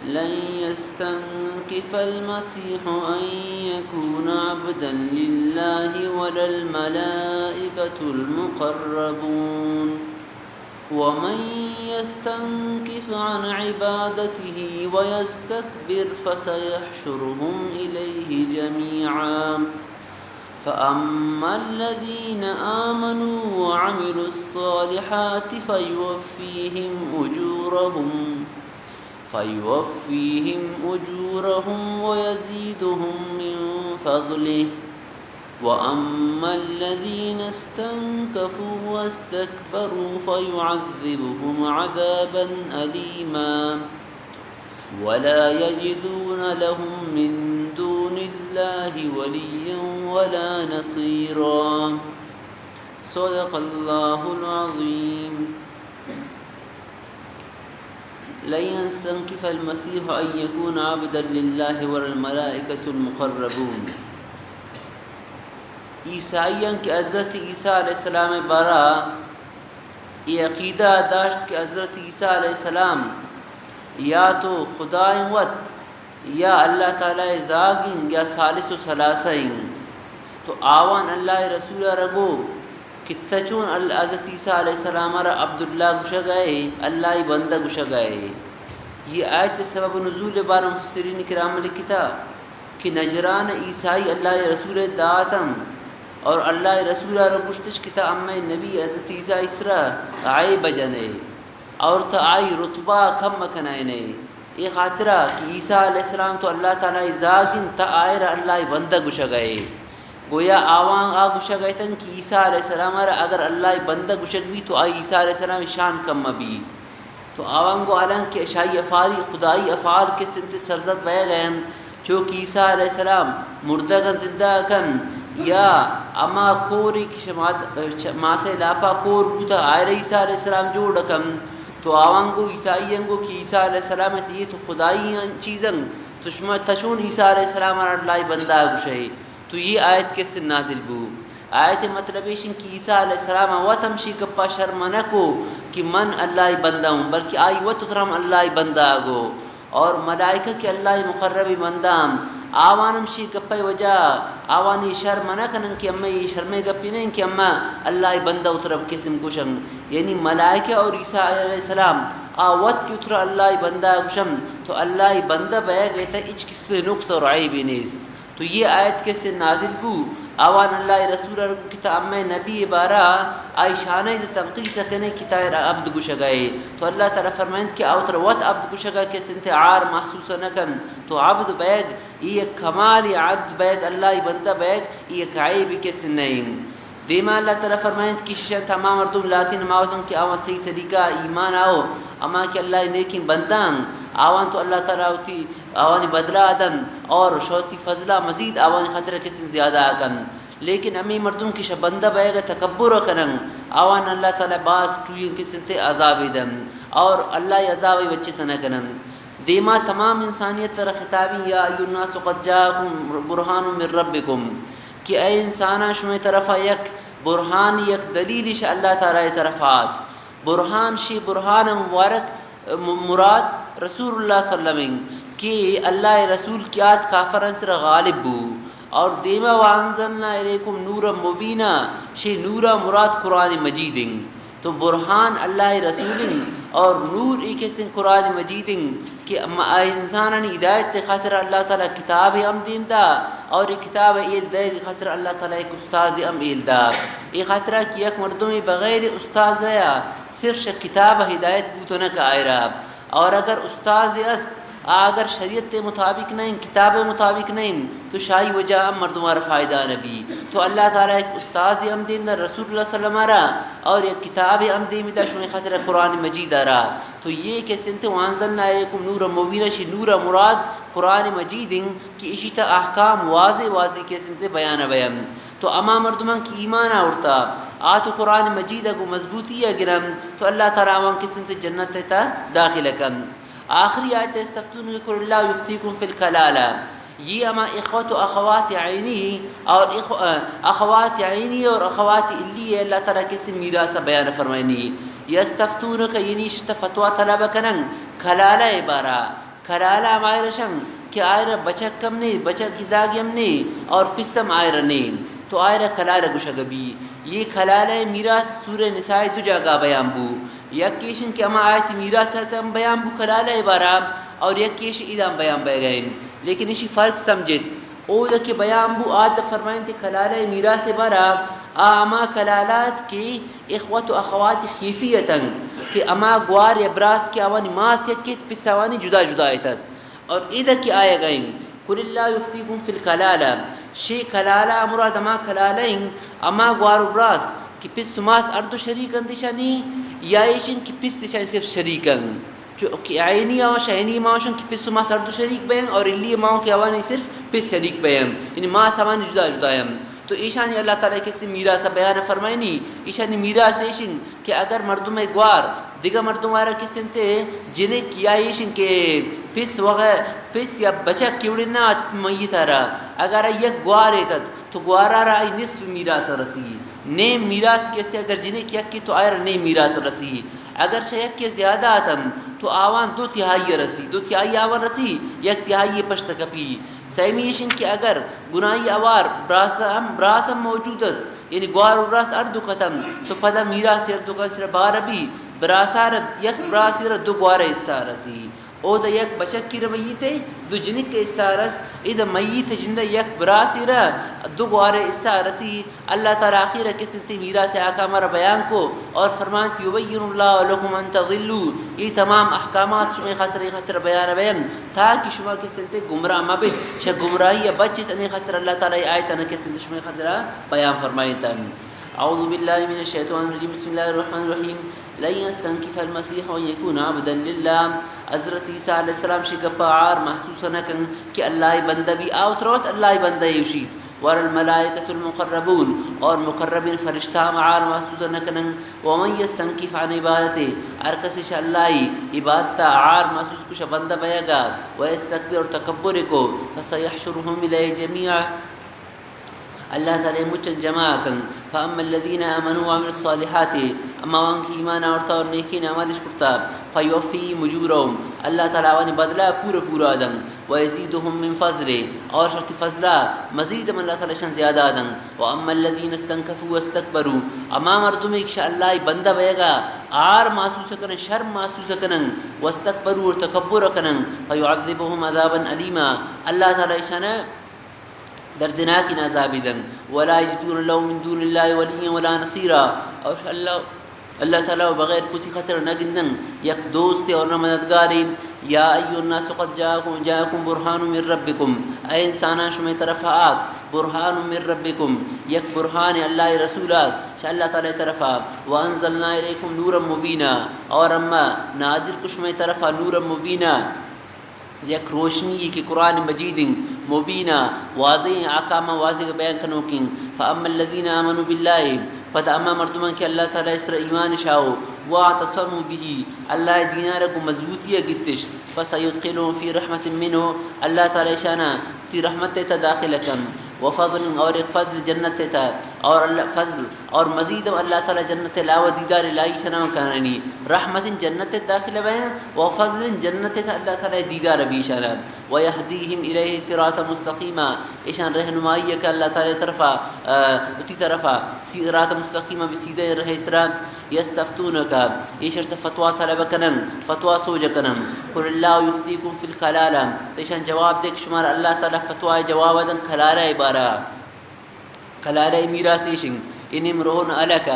لن يستنكف المسيح أن يكون عبدا لله ولا الملائكة المقربون ومن يستنكف عن عبادته ويستكبر فسيحشرهم إليه جميعا. فأما الذين آمنوا وعملوا الصالحات فيوفيهم أجورهم، فيوفيهم أجورهم ويزيدهم من فضله، وأما الذين استنكفوا واستكبروا فيعذبهم عذابا أليما. ولا يجدون لهم من دون الله وليا ولا نصيرا. صدق الله العظيم. لن يستنكف المسيح أن يكون عبدا لله ولا الملائكة المقربون. عیسائیاں کہ حضرت عیسیٰ علیہ السلام بارا اے عقیدہ داشت کہ حضرت عیسیٰ علیہ السلام یا تو خدائیں وت، یا اللہ تعالی زاگیں، یا ثالث و ثلاثہ ایں۔ تو آوان اللہ رسول را گو کہ تچون ال-، حضرت عیسیٰ علیہ السلام را عبداللہ گشگائے، اللہ بندہ گشگائے۔ یہ آیت سبب نزول بار مفسرین کرام لکھتا کہ نجران عیسائی اللہ رسول داتم اور اللہ رسول را گشتش کہ تا امے نبی حضرت عیسیٰ اسرا عیب جنے اور تا آئی رتبہ کم کنائنے۔ اے خاطرا کہ عیسیٰ علیہ السلام تو اللہ تعالی زاگن تا آئرا اللہ بندہ گشگائے۔ گویا آوان آ گشگائتن کہ عیسیٰ علیہ السلام را اگر اللہ بندہ گشگ بی تو آئی عیسیٰ علیہ السلام شان کم بی۔ تو آوان گو الان کہ شاہی افعالی خدائی افعال کس انت سرزد بئیگ انت، چو کہ عیسیٰ علیہ السلام مردگاں زندہ کن، یا اما کوری کہ شما-، چ-، ماسے لاپا کور بوتا، آئرا عیسیٰ علیہ السلام جوڑ کن۔ تو آوان گو عیسائی انگو کہ عیسیٰ علیہ السلام ات یہ تو خدائی چیزن، تو شما تچون عیسیٰ علیہ السلام را اللہ بندہ گشے۔ تو یہ آیت کس نازل بو۔ آیت مطلب ایش انت کہ عیسیٰ علیہ السلام وت ہمشی گپا شرم نہ کو کہ من اللہ بندہ ہوں، بلکہ آئی وت ترا ہم اللہ بندہ گو اور ملائکہ کہ اللہ مقرب بندہ ہم، آوان ہمشی گپے وجہ آوانی شرم نہ کنن کہ اما یہ شرمے گپی نہیں کہ اما اللہ بندہ اترا قسم گوشن۔ یعنی ملائکہ اور عیسیٰ علیہ السلام آ وت کہ اترا اللہ بندہ گوشن، تو اللہ بندہ بئیگ ایتا ہچ قسم نقص اور عیبی نیست۔ تو یہ آیت کس نازل بو، آوان اللہ رسول را گو کہ تا امے نبی بارا آئی شانہ تنقیص کنے کہ تا را عبد گشگائے۔ تو اللہ تعالی فرمائنت کہ آ ترا وت عبد گشگا کس انت عار محسوس نہ کن۔ تو عبد بیگ، یہ یک کمال عبد بیگ، اللہ بندہ بیگ، یہ یک عیب کس نہیں۔ دیما اللہ تعالی فرمائنت کہ ششان تمام مردم لاتین ماوتن کہ آوان صحیح طریقہ ایمان آؤ، اما کہ اللہ نیکین بندان، آوان تو اللہ تعالی وتی آوانی بدلہ دن اور شوتی فضلہ مزید آوانی خاطر کسیں زیادہ کن۔ لیکن امی مردم کہ شہ بندہ بیگ تکبر کنن، آوان اللہ تعالی باز ٹوئیں کسیں تے عذابی دن اور اللہ عذابی بچت نہ کنن۔ دیما تمام انسانیت تر خطابی، یا ایھا الناس قد جاءکم برہان من ربکم، کہ اے انساناں شمے طرفا یک برہان، یک دلیل شہ اللہ تعالی طرف آت۔ برہان شی برہان مبارک م-، مراد رسول اللہ صلی اللہ علیہ وسلم کہ اللہ رسول کہ آت کافران سر غالب بو اور دیما وانزلنا الیکم نورا مبینا، شی نورا مراد قرآن مجید انت۔ تو برہان اللہ رسول انت اور نور ای کسیں قرآن مجید انت کہ م-، انسانانی ہدایت خاطر اللہ تعالی کتاب ہم دیم دا اور ای کتاب ایل دے خاطر اللہ تعالی ایک استاذ ہم ایل دا۔ ای خاطرہ کہ یک مردمی بغیر استاذ یا صرف شہ کتاب ہدایت بوت نہ کہ آئرا۔ اور اگر استاذ است، آ اگر شریعت مطابق نہیں، کتاب مطابق نہیں، تو شاہی وجہ ہم مردم آر فائدہ نہ بی۔ تو اللہ تعالی ایک استاذ ہم دیم دا رسول اللہ صلی اللہ علیہ وسلم را، اور یک کتاب ہم دیم دا شمے خاطر قرآن مجید را۔ تو یہ کہ سنت وانزلنا الیکم نور مبین، شی نور مراد قرآن مجید انت کہ اشی تا احکام واضح واضح کہ سنت بیان بیان۔ تو ہما مردمان کہ ایمان آورتا، آ تو قرآن مجید ء گوں مضبوطی ء گرن، تو اللہ تعالی آوان کسنت جنت ء تہ داخل کن۔ آخری آیت، یستفتونک قل اللہ یفتیکم فی الکلالہ، یہ ہما اخوت و اخوات عینی اور اخو-، اخوات عینی اور اخوات علی اللہ تعالی کس میراث بیان فرمائنی۔ یستفتونک یعنی شت فتوا طلب کنن کلالہ بارا۔ کلالہ ہمائرا شن کہ آئرا بچک ہم نے، بچک کی زاگی ہم نے، اور پس ہم آئرا نے، تو آئرا کلالہ گوشگ بی۔ یہ کلالہ میراث سورہ نساء دو جاگہ بیان بو۔ یک ایشن کہ ہما آیت میراث ہم بیان بو کلالہ بارا، اور یک ایش ادام بیان بہ گئے۔ لیکن اشی فرق سمجھت۔ اودا کہ بیان بو، آ دہ فرمائنت کلالہ میراث بارا، آ ہما کلالات کہ اخوت و اخوات خیفی اتن کہ ہما گوار یا براس کہ آوانی ماس یکیت، پس آوانی جدا جدا اتت۔ اور ادا کہ آیگا انت، قل اللہ یفتیکم فی الکلالہ، شی کلالہ مراد ہما کلالہ انت، ہما گوار و براس کہ پس و ماس ہر دو شریک انت اشانی، یا ایشن کہ پس اشانی صرف شریک انت۔ چو کہ عینی آواں شہ عینی ماں شن کہ پس و ماس ہر دو شریک بین، اور علی ماں کہ آوانی صرف پس شریک بین، یعنی ماس آوانی جدا جدا ہم۔ تو ایشانی اللہ تعالی کسی میراث بیان فرمائنی، ایشانی میراث ایشن کہ اگر مردم گوار دگہ مردم آرا کسنتے جنک یا ایشن کہ پس وغیرہ، پس یا بچک کیوڑے نہ آت میت آرا، اگر یک گوار ایتت، تو گوارا را آئی نصف میراث رسی۔ نیم میراث کسے اگر جنک یکی تو آئرا نیم میراث رسی۔ اگر چہ یکے زیادہ اتن تو آوان دو تہائی رسی، دو تہائی آوان رسی، یک تہائی پشت کپی۔ سیمی ایشن کہ اگر گناہی اوار براس ہم، براس ہم موجود ات، یعنی گوار و براس ہر دو کتن، تو پدا میراث ہر دو کن سر بار بی، براسا را یک براسی را دو گوار حصہ رسی۔ اودا یک بچکی را میت ء دو جنک ء حصہ رست، ادا میت ء جند ء یک براسے را دو گوارے حصہ رسی۔ اللہ تعالی آخیر ء کسنتی میراث ء احکام ء را بیان کو اور فرمانت، یبین اللہ لکم ان تضلوا، اے تمام احکامات شمئے خاطر، اے خاطر بیان بین تاکہ شما کسنتی گمراہ مہ بیت، چہ گمراہی ء بچت۔ ہمے خاطر اللہ تعالی اے آیتاں کسنتی شمئے خاطر بیان فرمائیتن۔ اعوذ باللہ من الشیطان الرجیم، بسم اللہ الرحمن الرحیم۔ لن يستنكف المسيح أن يكون عبدا لله۔ حضرت عیسیٰ علیہ السلام شی گپا عار محسوس نہ کن کہ اللہ ء بندہ بی، آ وت روت اللہ ء بندہ ء اوشیت۔ ولا الملائكة المقربون، اور مقربین فرشتہ ہم عار محسوس نہ کنن۔ ومن يستنكف عن عبادته، ہر کسی شہ اللہ ء عبادت ء عار محسوس کو شہ بندہ بیگا، ويستكبر، اور تکبر کو، فسيحشرهم إليه جميعا، اللہ تعالی مچن جمع کن۔ فاما الذين آمنوا وعملوا الصالحات، اما وان کہ ایمان آورتا اور نیکین اعمالش کرتا، فیوفیہم اجورہم، اللہ تعالی آوانی بدلہ پورا پورا دن، ویزیدہم من فضلہ، اور شرط فضلہ مزید ہم اللہ تعالی شان زیادہ دن۔ واما الذين استنكفوا واستكبروا، اما مردم ایک شاء اللہ بندہ بیگا عار محسوس کنن، شرم محسوس کنن، واستكبروا، اور تکبر کنن، فيعذبهم عذابا أليما، اللہ تعالی شان دردناکیں عذابے دنت۔ ولا يجدون لهم من دون الله وليا ولا نصيرا، اور اللہ، اللہ تعالی بغیر پتی خاطر نہ گندن یک دوستے اور نہ مددگارے۔ يا أيها الناس قد جاءكم، جاءكم برهان من ربكم، اے انساناں شمئے طرف آت برهان من ربكم، یک برهان اللہ رسول آت شہ اللہ تعالی طرفا۔ وأنزلنا إليكم نورا مبينا، اور اما نازل کو شمئے طرفا نورا مبينا، یک روشنی کہ قرآن مجید انت، مبینا، واضح احکام واضح بیان کنوکیں۔ فاما الذين آمنوا بالله، پدا اما مردمان کہ اللہ تعالی سر ایمان شاو، واعتصموا به، اللہ دینار کو مضبوطی گتش، فسيدخلهم في رحمة منه، اللہ تعالی شانا تی رحمت تا داخل کن، وفضل، اور ایک فضل جنت تا، اور اللہ فضل اور مزید ہم اللہ تعالی جنت علاوہ دیدار الہی شنا کنانی۔ رحمت جنت داخل بیان و فضل جنت اللہ تعالی دیدار بیشانا۔ ويهديهم إليه صراطا مستقيما، ایشان رہنمائی کہ اللہ تعالی طرفا، آ، وتی طرفا صراط مستقیما بہ سیدھے رہ سرا۔ يستفتونك، ایشر تہ فتوا طلب کنن، فتوا سوج کنن۔ قل الله يفتيكم في الكلالة، ایشان جواب دے کہ شمار اللہ تعالی فتوا جواب دن کلالہ بارا۔ کلالہ میراث ایشن، ان امرؤ هلك،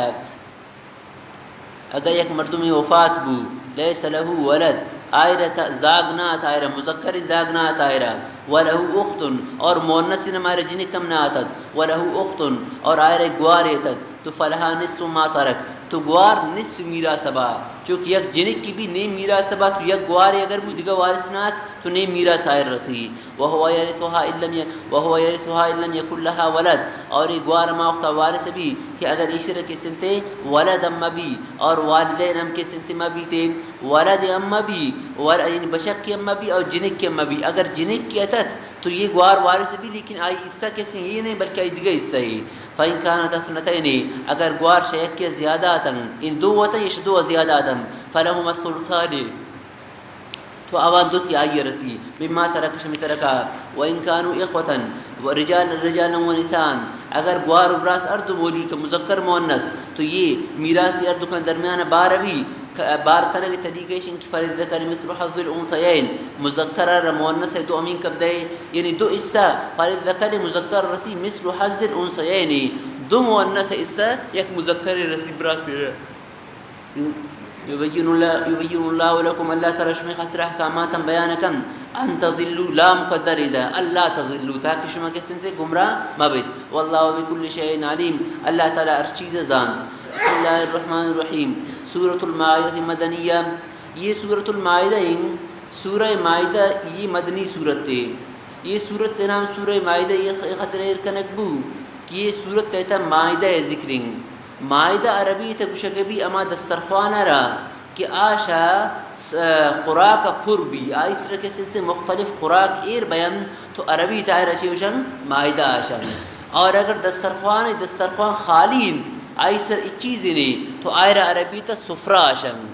اگہ یک مردمے وفات بو، ليس له ولد، آئرا س-، زاگ نہ آت آئرا، مذکر زاگ نہ آت آئرا، وله أخت، اور مؤنث نہ آئرا جنک ہم نہ آتت، وله أخت، اور آئرا گوارے اتت، تو فلها نصف ما ترك، تو گوار نصف میراث با، چونکہ یک جنک کی بھی نیم میراث با، تو یک گوارے اگر بو دگہ وارث نہ آت، تو نیم میراث آئر رسی۔ وهو يرثها إن لم ي-، وهو يرثها إن لم يكن لها ولد، اور یہ گوار ہما وقتا وارث بی کہ اگر ایشرا کسنتے ولد ہم مبی اور والدین ہم کسنتے مبیتے، ولد ہم مبی، ول-، یعنی بچک ہم مبی اور جنک ہم مبی۔ اگر جنک اتت تو یہ گوار وارث بی، لیکن آئی حصہ کسی یہ نہیں بلکہ آئی دگہ حصہ ہے۔ فإن كانت اثنتين، اگر گوار شہ یکے زیادہ اتن، ان دو اتن، ایش دو زیادہ اتن، فلهما الثلثان، تو آوان دو تی آئی رسی، مما ترک، شمی ترکا، و ان کانوا اخوتن، و رجال، رجالا و نسان، اگر گوار و براس ہر دو موجود تو مذکر مؤنث، تو یہ میراث ہر دو کن درمیان بار بی، ک-، بار کنگ طریقہ ایشن کہ فللذکر مثل حظ الانثیین، مذکر را مؤنث دو امین کب دے، یعنی دو حصہ، فللذکر مذکر رسی مثل حظ الانثیین، دو مؤنث حصہ یک مذکر رسی براس۔ یبین اللہ، یبین اللہ لکم، اللہ تعالی شمئے خاطر احکاماتاں بیان کن، ان تضلوا، لا مقدر ادا، الا تضلوا، تاکہ شما کسنتے گمراہ مبت۔ واللہ بکل شیء علیم، اللہ تعالی ہر چیز زان۔ بسم اللہ الرحمن الرحیم۔ سورۃ المائدۃ مدنیہ، یہ سورۃ المائدہ ہیں، سورہ مائدہ یہ مدنی سورت ہے۔ یہ سورت نام سورہ مائدہ یہ خاطر ایر کنگ بو کہ یہ سورت تحت مائدہ ذکریں۔ مائدہ عربی تہ گوشگ بی ہما دسترخوان ء را کہ آ شہ س-، خوراک ء پر بی، آئی سر کسے مختلف خوراک ایر بینت تو عربی تہ آئرا چے گوشن؟ مائدہ آشن۔ اور اگر دسترخوان، دسترخوان خالی انت، آئی سر ہچ چیزے نے تو آئرا عربی تہ سفرہ آشن۔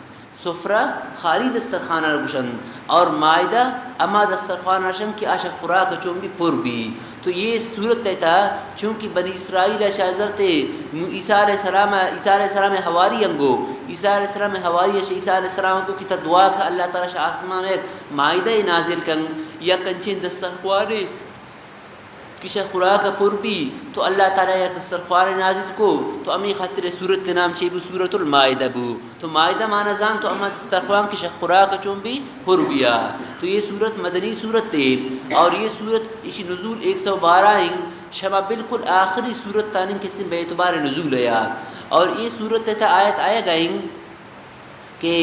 سفرہ خالی دسترخوان ء گوشنت اور مائدہ ہما دسترخوان ء شنت کہ آ شہ خوراک ء چون بی پر بی۔ تو یہ صورت ء تھا چونکہ بنی اسرائیل ء شہ حضرت نو-، عیسیٰ علیہ السلام ء، عیسیٰ علیہ السلام ء حواری انگو، عیسیٰ علیہ السلام ء حواری ء شہ عیسیٰ علیہ السلام کو کہ تا دعا کہ اللہ تعالی شہ آسمان ء مائدہ نازل کن یا کنچیں دسترخوانے کہ شہ خوراک ء پر بی، تو اللہ تعالی یک دسترخوان نازل کو، تو ہمے خاطر سورت نام چے بو؟ سورۃ المائدہ بو۔ تو مائدہ معنی زان تو ہما دسترخوان کہ شہ خوراک ء چون بی پر بیا۔ تو یہ سورت مدنی سورت ہے اور یہ سورت اشی نزول ایک سو بارہ ہیں، شما بالکل آخری سورت تانیں کسے بے اعتبار نزول ہے۔ اور یہ سورت تہ آیت آیا گئیں کہ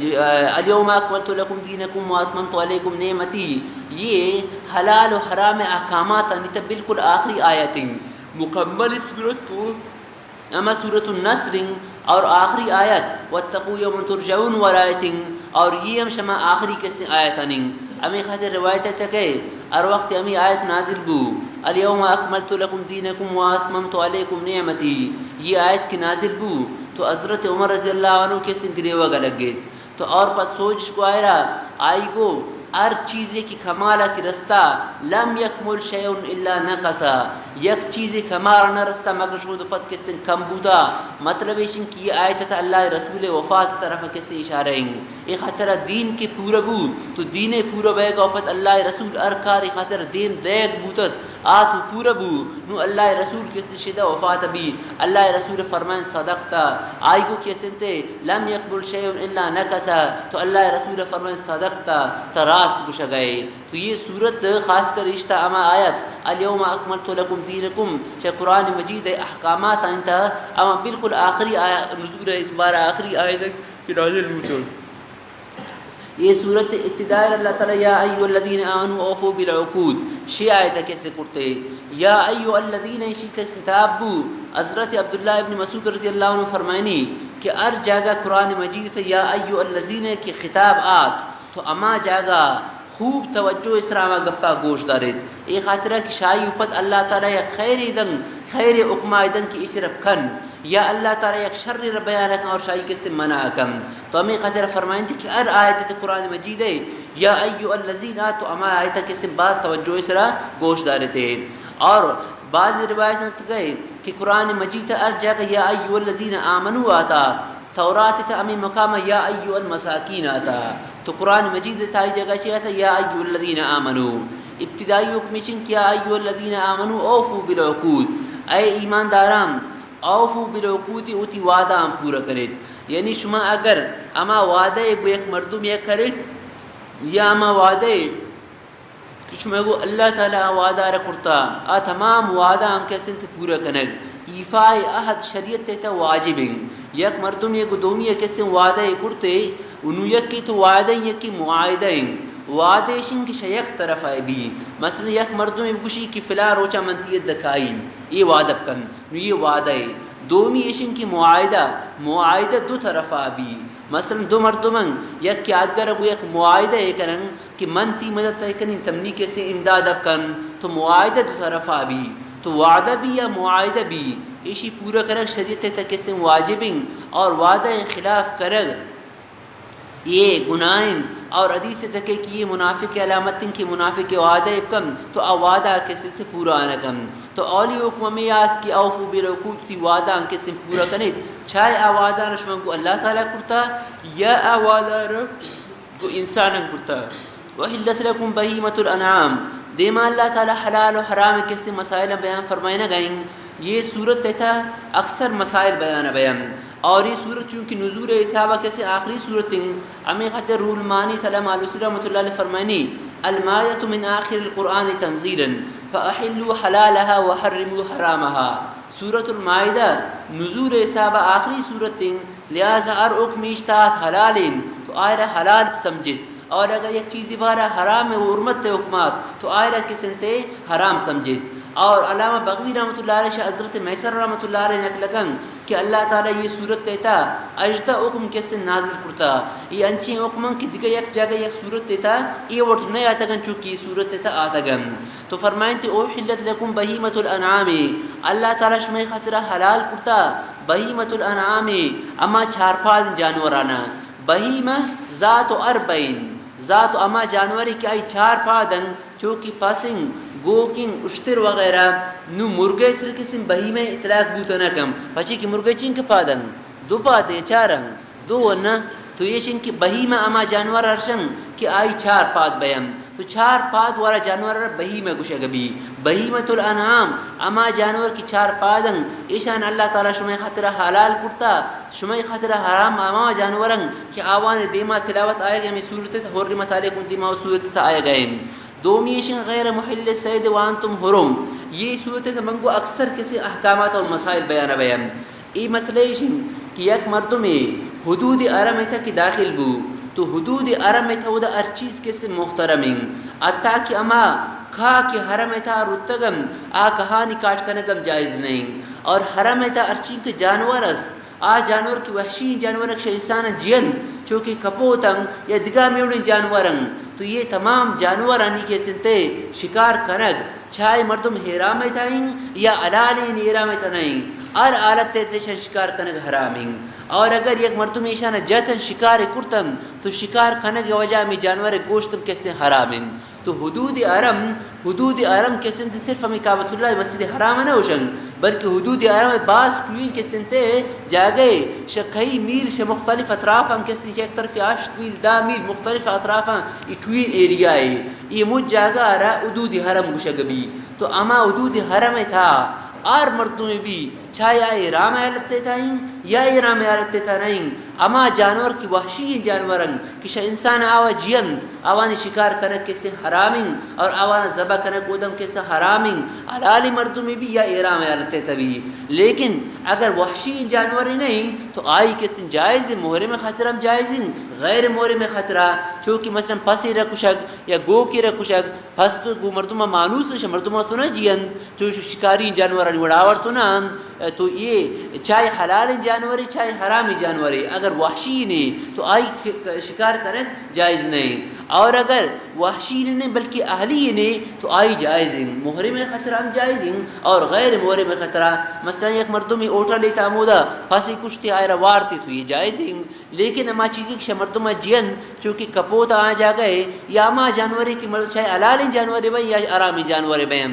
جو، آ، الیوم اکملت لکم دینکم و اتممت علیکم نعمتی، یہ حلال و حرام احکامات آنی تہ بالکل آخری آیت ہیں۔ مکمل سورت تو ہما سورۃ النصر ہیں اور آخری آیت واتقوا یوما ترجعون والا آیت ہیں اور یہ ہم شما آخری کسے آیت ہیں۔ ہمیں خاطر روایت ہے کہ ہر وقت ہمیں آیت نازل بو، الیوم اکملت لکم دینکم و اتممت علیکم نعمتی، یہ آیت کہ نازل بو، تو حضرت عمر رضی اللہ عنہ کسے گریوگ ء لگیت۔ تو اور پس سوچ کو آئرا، آئی گو ہر چیزے کہ کمال ء کہ رستا، لم یکمل شیء الا نقص، یک چیزے کمال نہ رستا مگر شود پد کسن کم بوتا۔ مطلب ایشن کہ یہ آیت تہ اللہ رسول وفات طرف کسے اشارہ ہیں۔ اے خاطر دین کہ پورا بو، تو دین پورا بیگا پد اللہ رسول ہر کار اے خاطر دین دیگ بوتت۔ آ تو پورا بو، نو اللہ رسول کسے شدہ وفات بی۔ اللہ رسول فرمائیں صدقت، آئی گو کسنتے لم یقبل شیء الا نقص، تو اللہ رسول فرمائیں صدقت، تا راست گوشگئے۔ تو یہ سورت خاص کر اشتا اما آیت الیوم اکملت لکم دینکم چہ قرآن مجید احکامات انت، اما بالکل آخری آیت نزول ہے، دوبارہ آخری آیت کہ نازل بوتو۔ یہ سورت ابتداء اللہ تعالی یا ایھا الذین آمنوا اوفوا بالعقود، شی آیت کسے کرتے۔ یا ایھا الذین ایشی کہ خطاب بو، حضرت عبداللہ ابن مسعود رضی اللہ عنہ فرمائنی کہ ہر جاگہ قرآن مجید سے یا ایھا الذین کہ خطاب آت، تو ہما جاگہ خوب توجہ اسرا ہما گپا گوش داریت۔ اے خاطرہ کہ شاہی اوپت اللہ تعالی یک خیر دن، خیر حکمہ دن کہ اشرف کن۔ یا اللہ تعالی یک شر را بیان کن اور شاہی کسے منع کن۔ تو ہمیں خاطر فرمائنت کہ ہر آیت تے قرآن مجید ہے، یا ایھا الذین آ، تو ہما آیت کسے باز توجہ سرا گوش دارتے۔ اور بعض روایت گئے کہ قرآن مجید ہر جگہ یا ایھا الذین آمنوا آتا، تورات تے ہمیں مقام یا ایھا المساکین آتا۔ تو قرآن مجید تائی جگہ چی آتا؟ یا ایھا الذین آمنوا۔ ابتدائی حکم چنک یا ایھا الذین آمنوا اوفوا بالعقود، اے ایمانداران، اوفوا بالعقود، وتی وعدہ ہم پورا کریت۔ یعنی شما اگر ہما وعدہ گو یک مردم یک کریت، یا ہما وعدہ کہ شما گو اللہ تعالی آ وعدہ را کرتا، آ تمام وعدہ ہم کسنت پورا کنگ۔ ایفاء عہد شریعت تحت واجب ہیں۔ یک مردم یک دومی کسن وعدہ کرتے، انو یکی تو وعدہ ہیں، یکی معاہدہ ہیں۔ وعدہ ایشن کہ شہ یک طرف آئے بھی۔ مثلاً یک مردم گوشی کہ فلاں روچا من تیت دکائی، یہ وعدہ کن۔ نو یہ وعدہ ہے۔ دومی ایشن کہ معاہدہ، معاہدہ دو طرفا بی۔ مثلاً دو مردمن یک یادگار گو یک معاہدہ ہے کنن کہ من تی مدد تہ کنی، تمنی کسے امداد کن، تو معاہدہ دو طرفا بی۔ تو وعدہ بی یا معاہدہ بی، ایشی پورا کرگ شریعت تہ کسے واجب ہیں اور وعدہ خلاف کرگ یہ گناہ انت۔ اور حدیث تکے کہ یہ منافق علامت ہیں کہ منافق وعدہ کم تو آ وعدہ کسے تے پورا نہ کم۔ تو اولی حکم ہمیں یاد کہ اوفوا بالعقود، تی وعدہ کسے پورا کنے۔ چاہے آ وعدہ شما گو اللہ تعالی کرتا یا آ وعدہ گو انسان کرتا۔ وحلت لکم بہیمۃ الانعام، دیما اللہ تعالی حلال و حرام کسے مسائل بیان فرمائنا گئیں۔ یہ صورت تھا اکثر مسائل بیان بیان۔ اور یہ صورت چونکہ نزول حساب کسے آخری صورت ہیں، ہمیں خاطر روح المعانی سلام آلوسی رحمۃ اللہ علیہ فرمائنی، المائدۃ من آخر القرآن تنزیلا فأحلوا حلالها وحرموا حرامها۔ سورۃ المائدہ نزول حساب آخری صورت ہیں، لہذا ہر حکم اشتہات حلال ہیں تو آئرا حلال سمجھت، اور اگر یک چیزی بارا حرام و حرمت حکمات تو آئرا کسنتے حرام سمجھت۔ اور علامہ بغوی رحمۃ اللہ علیہ شاہ حضرت میسر رحمۃ اللہ علیہ نقل کن کہ اللہ تعالی یہ صورت تیتا اژدہ حکم کسے نازل کرتا۔ یہ انچیں حکم کہ دگہ یک جگہ یک صورت تیتا یہ وٹ نہ آتگن، چونکہ یہ صورت تیتا آتگن۔ تو فرمائیں تے اوحلت لکم بہیمۃ الانعام، اللہ تعالی شمئے خاطرہ حلال کرتا بہیمۃ الانعام، اما چارپاد جانورانا۔ بہیمہ ذات و اربعین، ذات و اما جانوری کہ آئی چار پادن، چو کہ پسنگ، گوکیں، اشتر وغیرہ، نو مرگے سر کسیں بہیمہ اطلاق بوت نہ کم، پچی کہ مرگے چین کہ پادن، دو پادے چارن، دو و نہ، تو ایشن کہ بہیمہ اما جانور ارشن کہ آئی چار پاد بیم، تو چار پاد والا جانور را بہیمہ گوشگ بی۔ بہیمۃ الانعام، اما جانور کہ چار پادن، ایشان اللہ تعالی شمئے خاطرہ حلال کرتا، شمئے خاطرہ حرام اما جانورن کہ آوان دیما تلاوت آئے گئے، ہمیں صورت حرمت علیکم دیما و صورت آئے گئے۔ دومی ایشن غیر محل الصید وانتم حرم۔ یہ صورت منگو اکثر کسے احکامات اور مسائل بیان بیان۔ اے مسئلہ ایش انت کہ یک مردمے حدود حرم ء تھا کہ داخل بو، تو حدود حرم ء تھا اودا ہر چیز کسے محترم انت، حتیٰ کہ ہما کاہ کہ حرم ء تھا رتگ انت، آ کاہانی کاٹ کنگ ہم جائز نہ انت۔ اور حرم ء تھا ہر چیز کہ جانور است، آ جانور کہ وحشی جانور کہ انسان جیئند، چو کہ کپوت انت یا دگہ میوڑیں جانور انت، تو یہ تمام جانورانی کہ سنتے شکار کنگ، چاہے مردم احرام ء تھا انت یا حلالیں احرام ء تھا نہ انت، ہر حالت ء تھا ایشاں شکار کنگ حرام انت۔ اور اگر یک مردم ایشاں جتن شکار کرتن تو شکار کنگ ء وجہ ہمیں جانور ء گوشت ہم کسے حرام انت۔ تو حدود حرم، حدود حرم کسے انت صرف ہمیں کعبۃ اللہ مسجد حرام نہ ہوشن، بلکہ حدود حرم باز ٹوئیں کسے انت جاگہ ش کئی میل ش مختلف اطراف ہم کسے یک طرف ہشت میل، دہ میل مختلف اطراف ہم ای ٹوئیں ایریا ہے۔ یہ مجھ جاگہ را حدود حرم گوشگ بی۔ تو اما حدود حرم تھا ہر مردم بی، چاہے آ احرام حالت تھا ہی یا احرام حالت تھا نہیں، اما جانور کی وحشی جانور انت کہ شہ انسان آوا جیئند، آوانی شکار کنگ کسے حرام انت اور آوانا ذبح کنگ اودم کسے حرام انت، حلالی مردم بی یا احرام حالت تھا بی۔ لیکن اگر وحشی جانور نہیں تو آئی کسے جائز، محرم خاطر ہم جائز انت، غیر محرم خاطرہ، چونکہ مثلاً پسی را کشگ یا گوکی را کشگ، پس تو گوں مردم ء مانوس اش، مردم ء تو نہ جیئند، چو شکاری جانورانی وڑا آورت تو نہ انت۔ تو یہ چاہے حلال جانورے، چاہے حرامی جانورے، اگر وحشی نے تو آئی ک-، ک-، شکار کنگ جائز نہیں۔ اور اگر وحشی نے، بلکہ اہلی نے، تو آئی جائز ہیں، محرم خطرہ ہم جائز ہیں اور غیر محرم خطرہ۔ مثلاً یک مردمی ہوٹل تھا مودا پسی کشتے آئرا وارتے تو یہ جائز ہیں۔ لیکن ہما چیزے کہ شہ مردم ء جیئند، چونکہ کپوت آ جاگہ ء یا ہما جانورے کہ مر-، چاہے حلالیں جانورے بئیں یا حرامیں جانورے بئیں،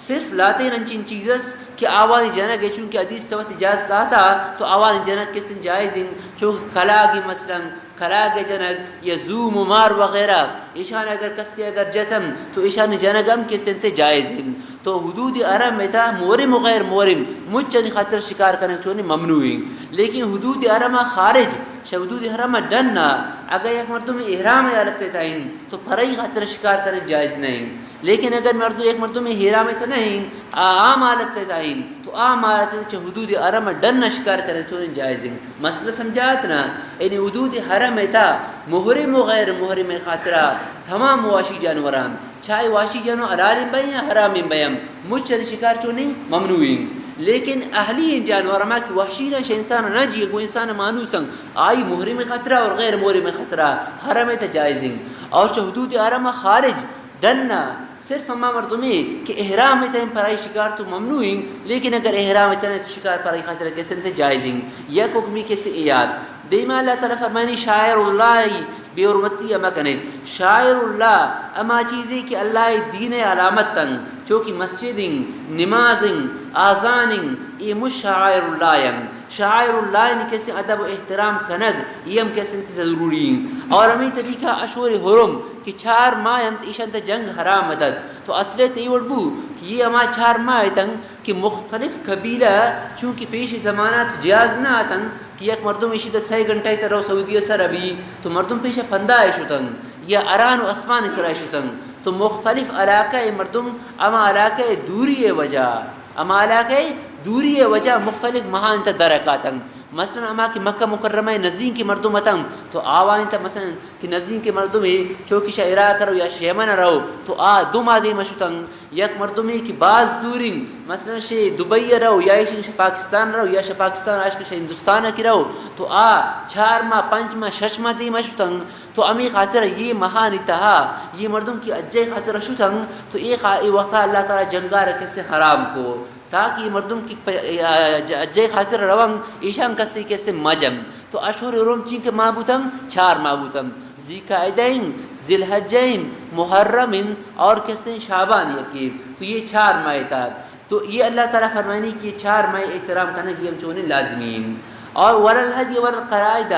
صرف لہتیں انچیں چیز است کہ آوانی جنگ ء، چونکہ حدیث ء وت اجازت داتا تو آوانی جنگ کسن جائز انت، چونکہ کلاگی مثلاً کلاگ ء جنگ یا زوم و مار وغیرہ، ایشان اگر کسے اگر جتن تو ایشانی جنگ ہم کسن تے جائز انت۔ تو حدود حرم ء تھا محرم و غیر محرم مچانی خاطر شکار کنگ چونی ممنوع انت۔ لیکن حدود حرم ء خارج، شہ حدود حرم ء ڈن ء اگر یک مردم احرام حالت ء تھا انت تو پرائی خاطر شکار کنگ جائز نہ انت۔ لیکن اگر مردم، یک مردم احرام ء تھا نہ انت، آ عام حالت ء تھا انت، تو عام حالت ء چہ حدود حرم ء ڈن ء شکار کنگ چونی جائز انت۔ مسئلہ سمجھات نا؟ یعنی حدود حرم ء تھا محرم و غیر محرم ء خاطرہ تمام وحشی جانوراں چاہے وحشی جانور حلالیں بئیں یا حرامیں بئیں، مچ آنی شکار چونیں ممنوعیں۔ لیکن اہلی جانور ہما کہ وحشی نہ، شہ انسان نہ جیئے، گوں انسان مانوساں، آئی محرم خطرہ اور غیر محرم خطرہ حرم ء تہ جائزیں۔ اور شہ حدود حرم خارج ڈن ء صرف ہما مردمے کہ احرام ء تہ پرائی شکار تو ممنوعیں، لیکن اگر احرام ء تہ نہ تو شکار پرائی خاطر کسے تے جائزیں۔ یک حکمی کسے یاد۔ دیما اللہ تعالی فرمانی، شعائر اللہ بے حرمتی ءَ مہ کن ات۔ شعائر اللہ ہما چیزے کہ اللہ ءِ دین ءِ علامت انت، چو کہ مسجد انت، نماز انت، آذان انت، اے مش شعائر اللہ انت۔ شعائر اللہ ءِ کسے ادب و احترام کنگ، اے ہم کسے ضروری انت۔ اور ہمے طریقہ اشہر حرم کہ چار ماہ انت، ایشان تہ جنگ حرام اتت۔ تو اصل ءَ تئی وڑ بو کہ اے ہما چار ماہ اتنت کہ مختلف قبیلہ، چونکہ پیش زمانہ تو جہاز نہ اتنت کہ یک مردم ایشی تہ سئے گھنٹہ تہ رو سعودی ءَ سر بی، تو مردم پیش پندہ ءَ شتنت یا اران و اسمان ءِ سرا شتنت۔ تو مختلف علاقہ ءِ مردم ہما علاقہ ءِ دوری ءِ وجہ، ہما علاقہ ءِ دوری ءِ وجہ مختلف ماہان تہ درک اتنت۔ مثلاً ہما کہ مکہ مکرمہ ءِ نزیک ءِ مردم اتنت، تو آوانی تہ مثلاً کہ نزیک ءِ مردمے چو کہ شہ عراق ءَ رو یا شہ یمن ءَ رو، تو آ دو ماہ دیم ءَ شتنت۔ یک مردمے کہ باز دور انت، مثلاً شہ دبئی ءَ رو یا ایشی شہ پاکستان ءَ رو یا شہ پاکستان ءَ اشکہ شہ ہندوستان ءَ کہ رو، تو آ چار ماہ، پنچ ماہ، شش ماہ دیم ءَ شتنت۔ تو ہمے خاطر ءَ اے ماہانی تہا اے مردم کہ حج ءِ خاطر ءَ شتنت، تو اے خا-، اے وقت ءَ اللہ تعالیٰ جنگ ءَ را کسے حرام کو، تاکہ اے مردم کہ پ-، آ، ج-، حج ءِ خاطر ءَ روان، ایشان کسے کسے مجن۔ تو اشہر حرم چینکہ ماہ بوتنت، چار ماہ بوتنت۔ ذی قعدہ انت، ذی الحجہ انت، محرم انت اور کسے شعبان یکے۔ تو اے چار ماہ اتنت۔ تو اے اللہ تعالیٰ فرمائنی کہ اے چار ماہ ءِ احترام کنگ اے ہم چونیں لازمی انت۔ اور ولا الہدی ولا القلائد،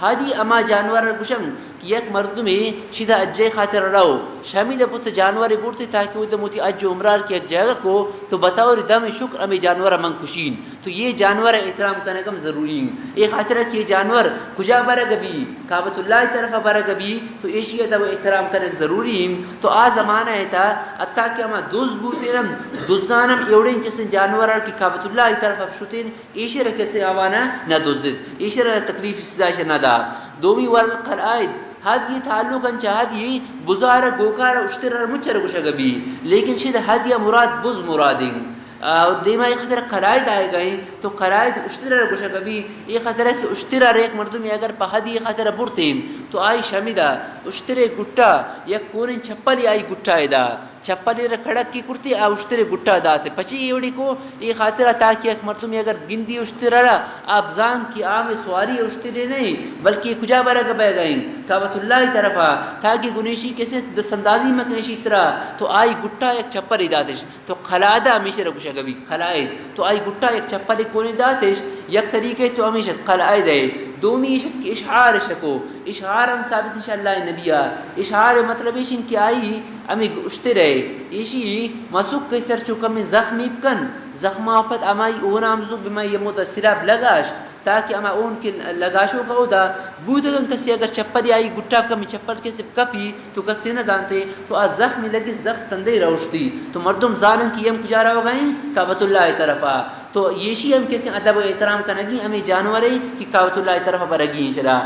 ہدی ہما جانور ءَ گوشنت کہ یک مردمے شہ ادا حج ءِ خاطر ءَ رو، شہ ہمے ادا پت جانورے برتے تاکہ اودا وتی حج و عمرہ ءَ کہ یک جاگہ کو، تو بطور دم شکر ہمے جانور ءَ من کشین۔ تو اے جانور ءِ احترام کنگ ہم ضروری انت۔ اے خاطر ءَ کہ اے جانور کجا برگ بی، کعبۃ اللہ ءِ طرف ءَ برگ بی، تو ایشی ءِ ادب و احترام کنگ ضروری انت۔ تو آ زمانہ ءِ تہا حتیٰ کہ ہما دز بوتین انت، دزان ہم اے وڑیں کسے جانور ءَ کہ کعبۃ اللہ ءِ طرف ءَ شتین، ایشی ءَ را کسے آوان ءَ نہ دزت، ایشی ءَ را تکلیف سزا ایش ءَ نہ دات۔ دومی ولا القلائد، ہدی ءِ تعلق انت چہ ہدی، بزار ءَ، گوکار ءَ، اشتر ءَ را مچ ءَ را گوشگ بی، لیکن شد ہدی ءِ مراد بز مراد انت۔ آ، دیما اے خاطر ءَ قلائد آیگ ءَ انت، تو قلائد اشتر ءَ را گوشگ بی، اے خاطر ءَ کہ اشتر ءَ را یک مردمے اگر پہ ہدی ءِ خاطر ءَ برتیں، تو آئی شہ ہمے ادا اشتر ءِ گٹ ءَ یک کونیں چپلے آئی گٹ ءَ ادا، چپلے را کڑک ءَ کرتی، آ اشتر ءِ گٹ ءَ داتے۔ پچے اے وڑی کو؟ اے خاطر ءَ تاکہ یک مردمے اگر گندی اشتر ءَ را، آ بزانت کہ آ ہمے سواری ءِ اشترے نہ انت، بلکہ اے کجا برگ ءَ بئیگ ءَ انت؟ کعبۃ اللہ ءِ طرف ءَ، تاکہ گوں ایشی کسے دست اندازی مہ کن ایشی سرا، تو آئی گٹ ءَ یک چپلے داتش۔ تو قلادہ ہمیشی را گوشگ بی، قلائد۔ تو آئی گٹ ءَ یک چپلے کونیں داتش، یک طریقے تو ہمیش ات قلائد ءِ۔ دومی ایش ات کہ اشعار اش کو، اشعار ہم ثابت انت چہ اللہ ءِ نبی ءَ۔ اشعار ءِ مطلب ایش انت کہ آئی ہمے اشتر ءِ، ایشی مسک ءِ سر چو کمیں زخمے بکن، زخم ءَ پد ہمائی اون ءَ ہم زو بمائی ہمودا سرا بلگاش، تاکہ ہما اون کہ لگاشوک ءَ اودا بوتگ انت، کسے اگر چپلے آئی گٹ ءَ کمیں چپل کسے کپی، تو کسے نہ زانتے، تو آ زخم لگی، زخم تندے روشتی، تو مردم زانن کہ اے ہم کجا روگ ءَ انت؟ کعبۃ اللہ ءِ طرف ءَ۔ تو ایشی ہم کسے ادب و احترام کنگی ہمے جانورے کہ کعبۃ اللہ ءِ طرف ءَ برگی انت شرا،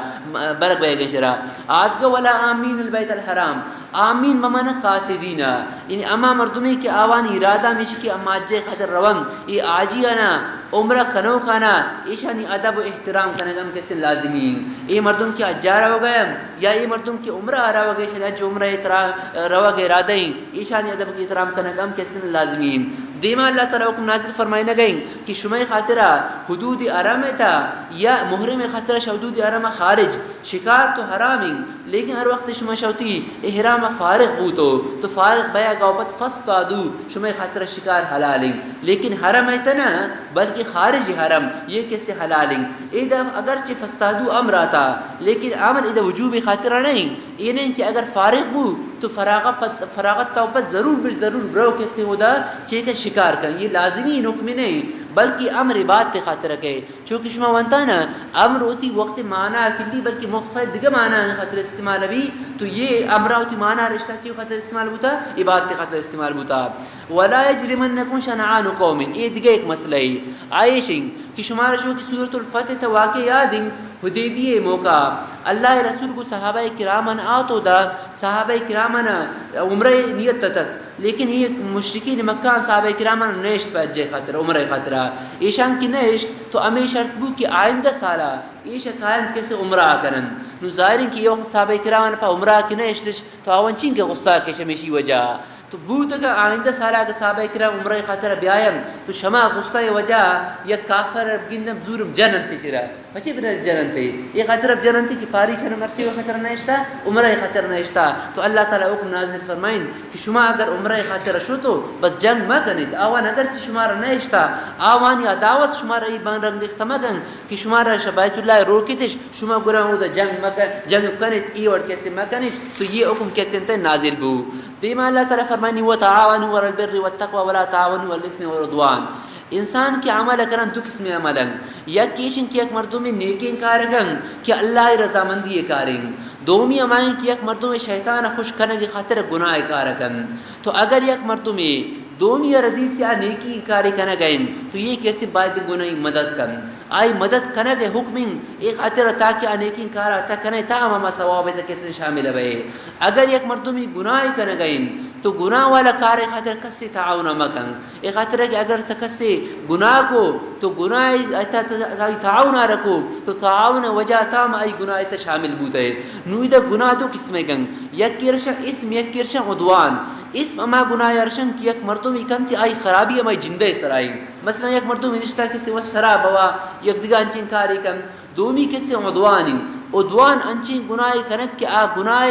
برگ بئیگ ءَ انت شرا۔ آدگہ ولا عامین البیت الحرام، عامین بمعنی قاصدین، یعنی ہما مردمے کہ آوانی ارادہ ہمیش کہ ہما حج ءِ خاطر روان، اے حاجی آنا، عمرہ کنوک آنا، ایشانی ادب و احترام کنگ ہم کسے لازمی انت۔ اے مردم کہ حج ءَ روگ ءَ انت، یا اے مردم کہ عمرہ ءَ روگ ءَ، شہ حج عمرہ ءِ ترا روگ ءِ ارادہ انت، ایشانی ادب ءُ احترام کنگ ہم کسن لازمی انت۔ دیما اللہ تعالی حکم نازل فرمائینگ ءَ انت کہ شمئے خاطرا حدود حرم ءِ تہا یا محرم ءِ خاطرا شہ حدود حرم ءَ خارج شکار تو حرام انت، لیکن ہر وقت شما شہ وتی احرام ءَ فارغ بوتو، تو فارغ بیگ ءَ پد فاصطادوا، شمئے خاطرا شکار حلال انت، لیکن حرم ءِ تہا نہ، بلکہ خارج حرم اے کسے حلال انت۔ ادا اگرچہ فاصطادوا امر آتا، لیکن امر ادا وجوب ءِ خاطرا نہ انت۔ اے نہ انت کہ اگر فارغ بو تو فراغت پد، فراغت ءَ پد ضرور بر ضرور برو کسے اودا چے کہ شکار کن۔ اے لازمی حکم نہ انت، بلکہ امر عبادت ءِ خاطرا کئے۔ چونکہ شما ونتا نا، امر وتی وقت معنی کلی بلکہ مختلف دگہ معنی خاطر استعمال بی، تو اے امر وتی معنی رشتہ چے خاطر استعمال بوتا؟ عبادت ءِ خاطر استعمال بوتا۔ ولا یجرمنکم شنآن قوم، اے دگہ ایک مسئلہ ہے۔ آئیش انت کہ شمارا شو کہ سورۃ الفتح تہا واقعہ یاد انت، حدیبیہ ءِ موقع اللہ ءِ رسول گوں صحابہ کرامن آتو دا، صحابہ کرامن عمرہ ءِ نیت اتک، لیکن اے مشرکین مکہ آں صحابہ کرامن نیشت پہ حج ءِ خاطر، عمرہ ءِ خاطرا۔ ایشان کہ نیشت تو ہمے شرط بو کہ آئندہ سالا ایش کاینت کسے عمرہ کنن۔ نو ظاہر انت کہ اے وقت صحابہ کرامن پہ عمرہ کہ نیشتش تو آوان چین کہ غصہ کش ہمیشی وجہ۔ تو بوتگ آئندہ سالا اگہ صحابہ کرام عمرہ ءِ خاطرا بیاین تو شما غصہ ءِ وجہ یک کافر گندم زورم جنن تئی سرا۔ پچے بنا جننتے؟ اے خاطر اب جننتے کہ پاری سر مرچی و خاطر نہ اشتا، عمرہ خاطر نہ اشتا۔ تو اللہ تعالی حکم نازل فرمائیں کہ شما اگر عمرہ خاطر شو تو بس جنگ مہ کنیت۔ آوان اگرچہ شما را نہ اشتا، آوانی عداوت شما را ای بان رنگ اختہ مہ کن کہ شما را شہ بیت اللہ روکتش، شما گرا اودا جنگ مہ کن، جنگ کنیت، ای وڑ کسے مہ کنیت۔ تو یہ حکم کسے انت نازل بو۔ دیما اللہ تعالی فرمانی: وتعاونوا على البر والتقوى ولا تعاونوا على الاثم والعدوان۔ انسان کہ عمل کنن دو قسم عمل انت۔ یک ایشن کہ یک مردم نیکیں کار کن کہ اللہ رضامندی کاریں۔ دومی ہمائیں کہ یک مردم شیطان خوش کنگ خاطر گناہ کار کن۔ تو اگر یک مردم دومی ردی سے آ نیکی کاری کنگ ہیں تو یہ کسی باید گناہی مدد کن۔ آئی مدد کنگ حکم اے خاطر تاکہ آ نیکیں کار تا کنے تا ہم ہما ثواب تا کسی شامل بے۔ اگر یک مردمی گناہ کنگ ہیں تو گناہ والا کار خاطر کسی تعاون مکن۔ اے خاطر کہ اگر تہ کسے گناہ کو تو گناہ ء تہ، تہ، تہ، تعاون ء رکو تو تعاون ء وجہ تام آئی گناہ ء تہ شامل بوتہ۔ نو ادا گناہ دو قسم ء گنگ، یک ارشن اسم، یک ارشن عدوان۔ اسم ہما گناہ ارشن کہ یک مردمی کنت آئی خرابی ہمائی جندہ سرائیں۔ مثلا یک مردم نشتہ کسے وش شراب ہوا یک دگہ انچین کاری کن، دومی کسے عدوانی۔ عدوان انچیں گناہے کنگ کہ آ گناہ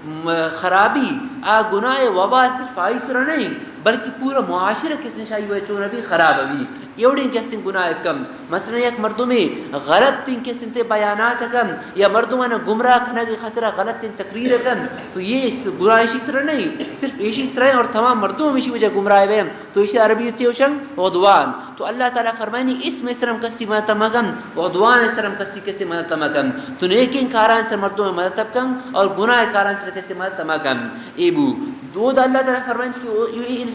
م-، خرابی، آ گناہ وبال صرف آئی سر نہیں بلکہ پورا معاشرہ کسے شاہی وہ چون بھی خراب بھی۔ ایوڑیں کسے گناہ کم، مثلا یک مردمے غلط تین کسے تے بیانات کم یا مردمان گمراہ کنگ خاطر غلط تین تقریر کم تو یہ اس گناہ ایشی سر نہیں، صرف ایشی سر اور تمام مردم ایشی وجہ گمراہ ہوئے۔ تو ایشی عربی چے وشن؟ عدوان۔ تو اللہ تعالی فرمانی، اسم سرم کسی مدد مکن، عدوان سرم کسی کسی مدد مکن۔ تو نیکیں کاران سر مردم مدد کن اور گناہ کاران سر کسی مدد مکن۔ اے بو۔ دو دا اللہ تعالی فرمانی کہ او،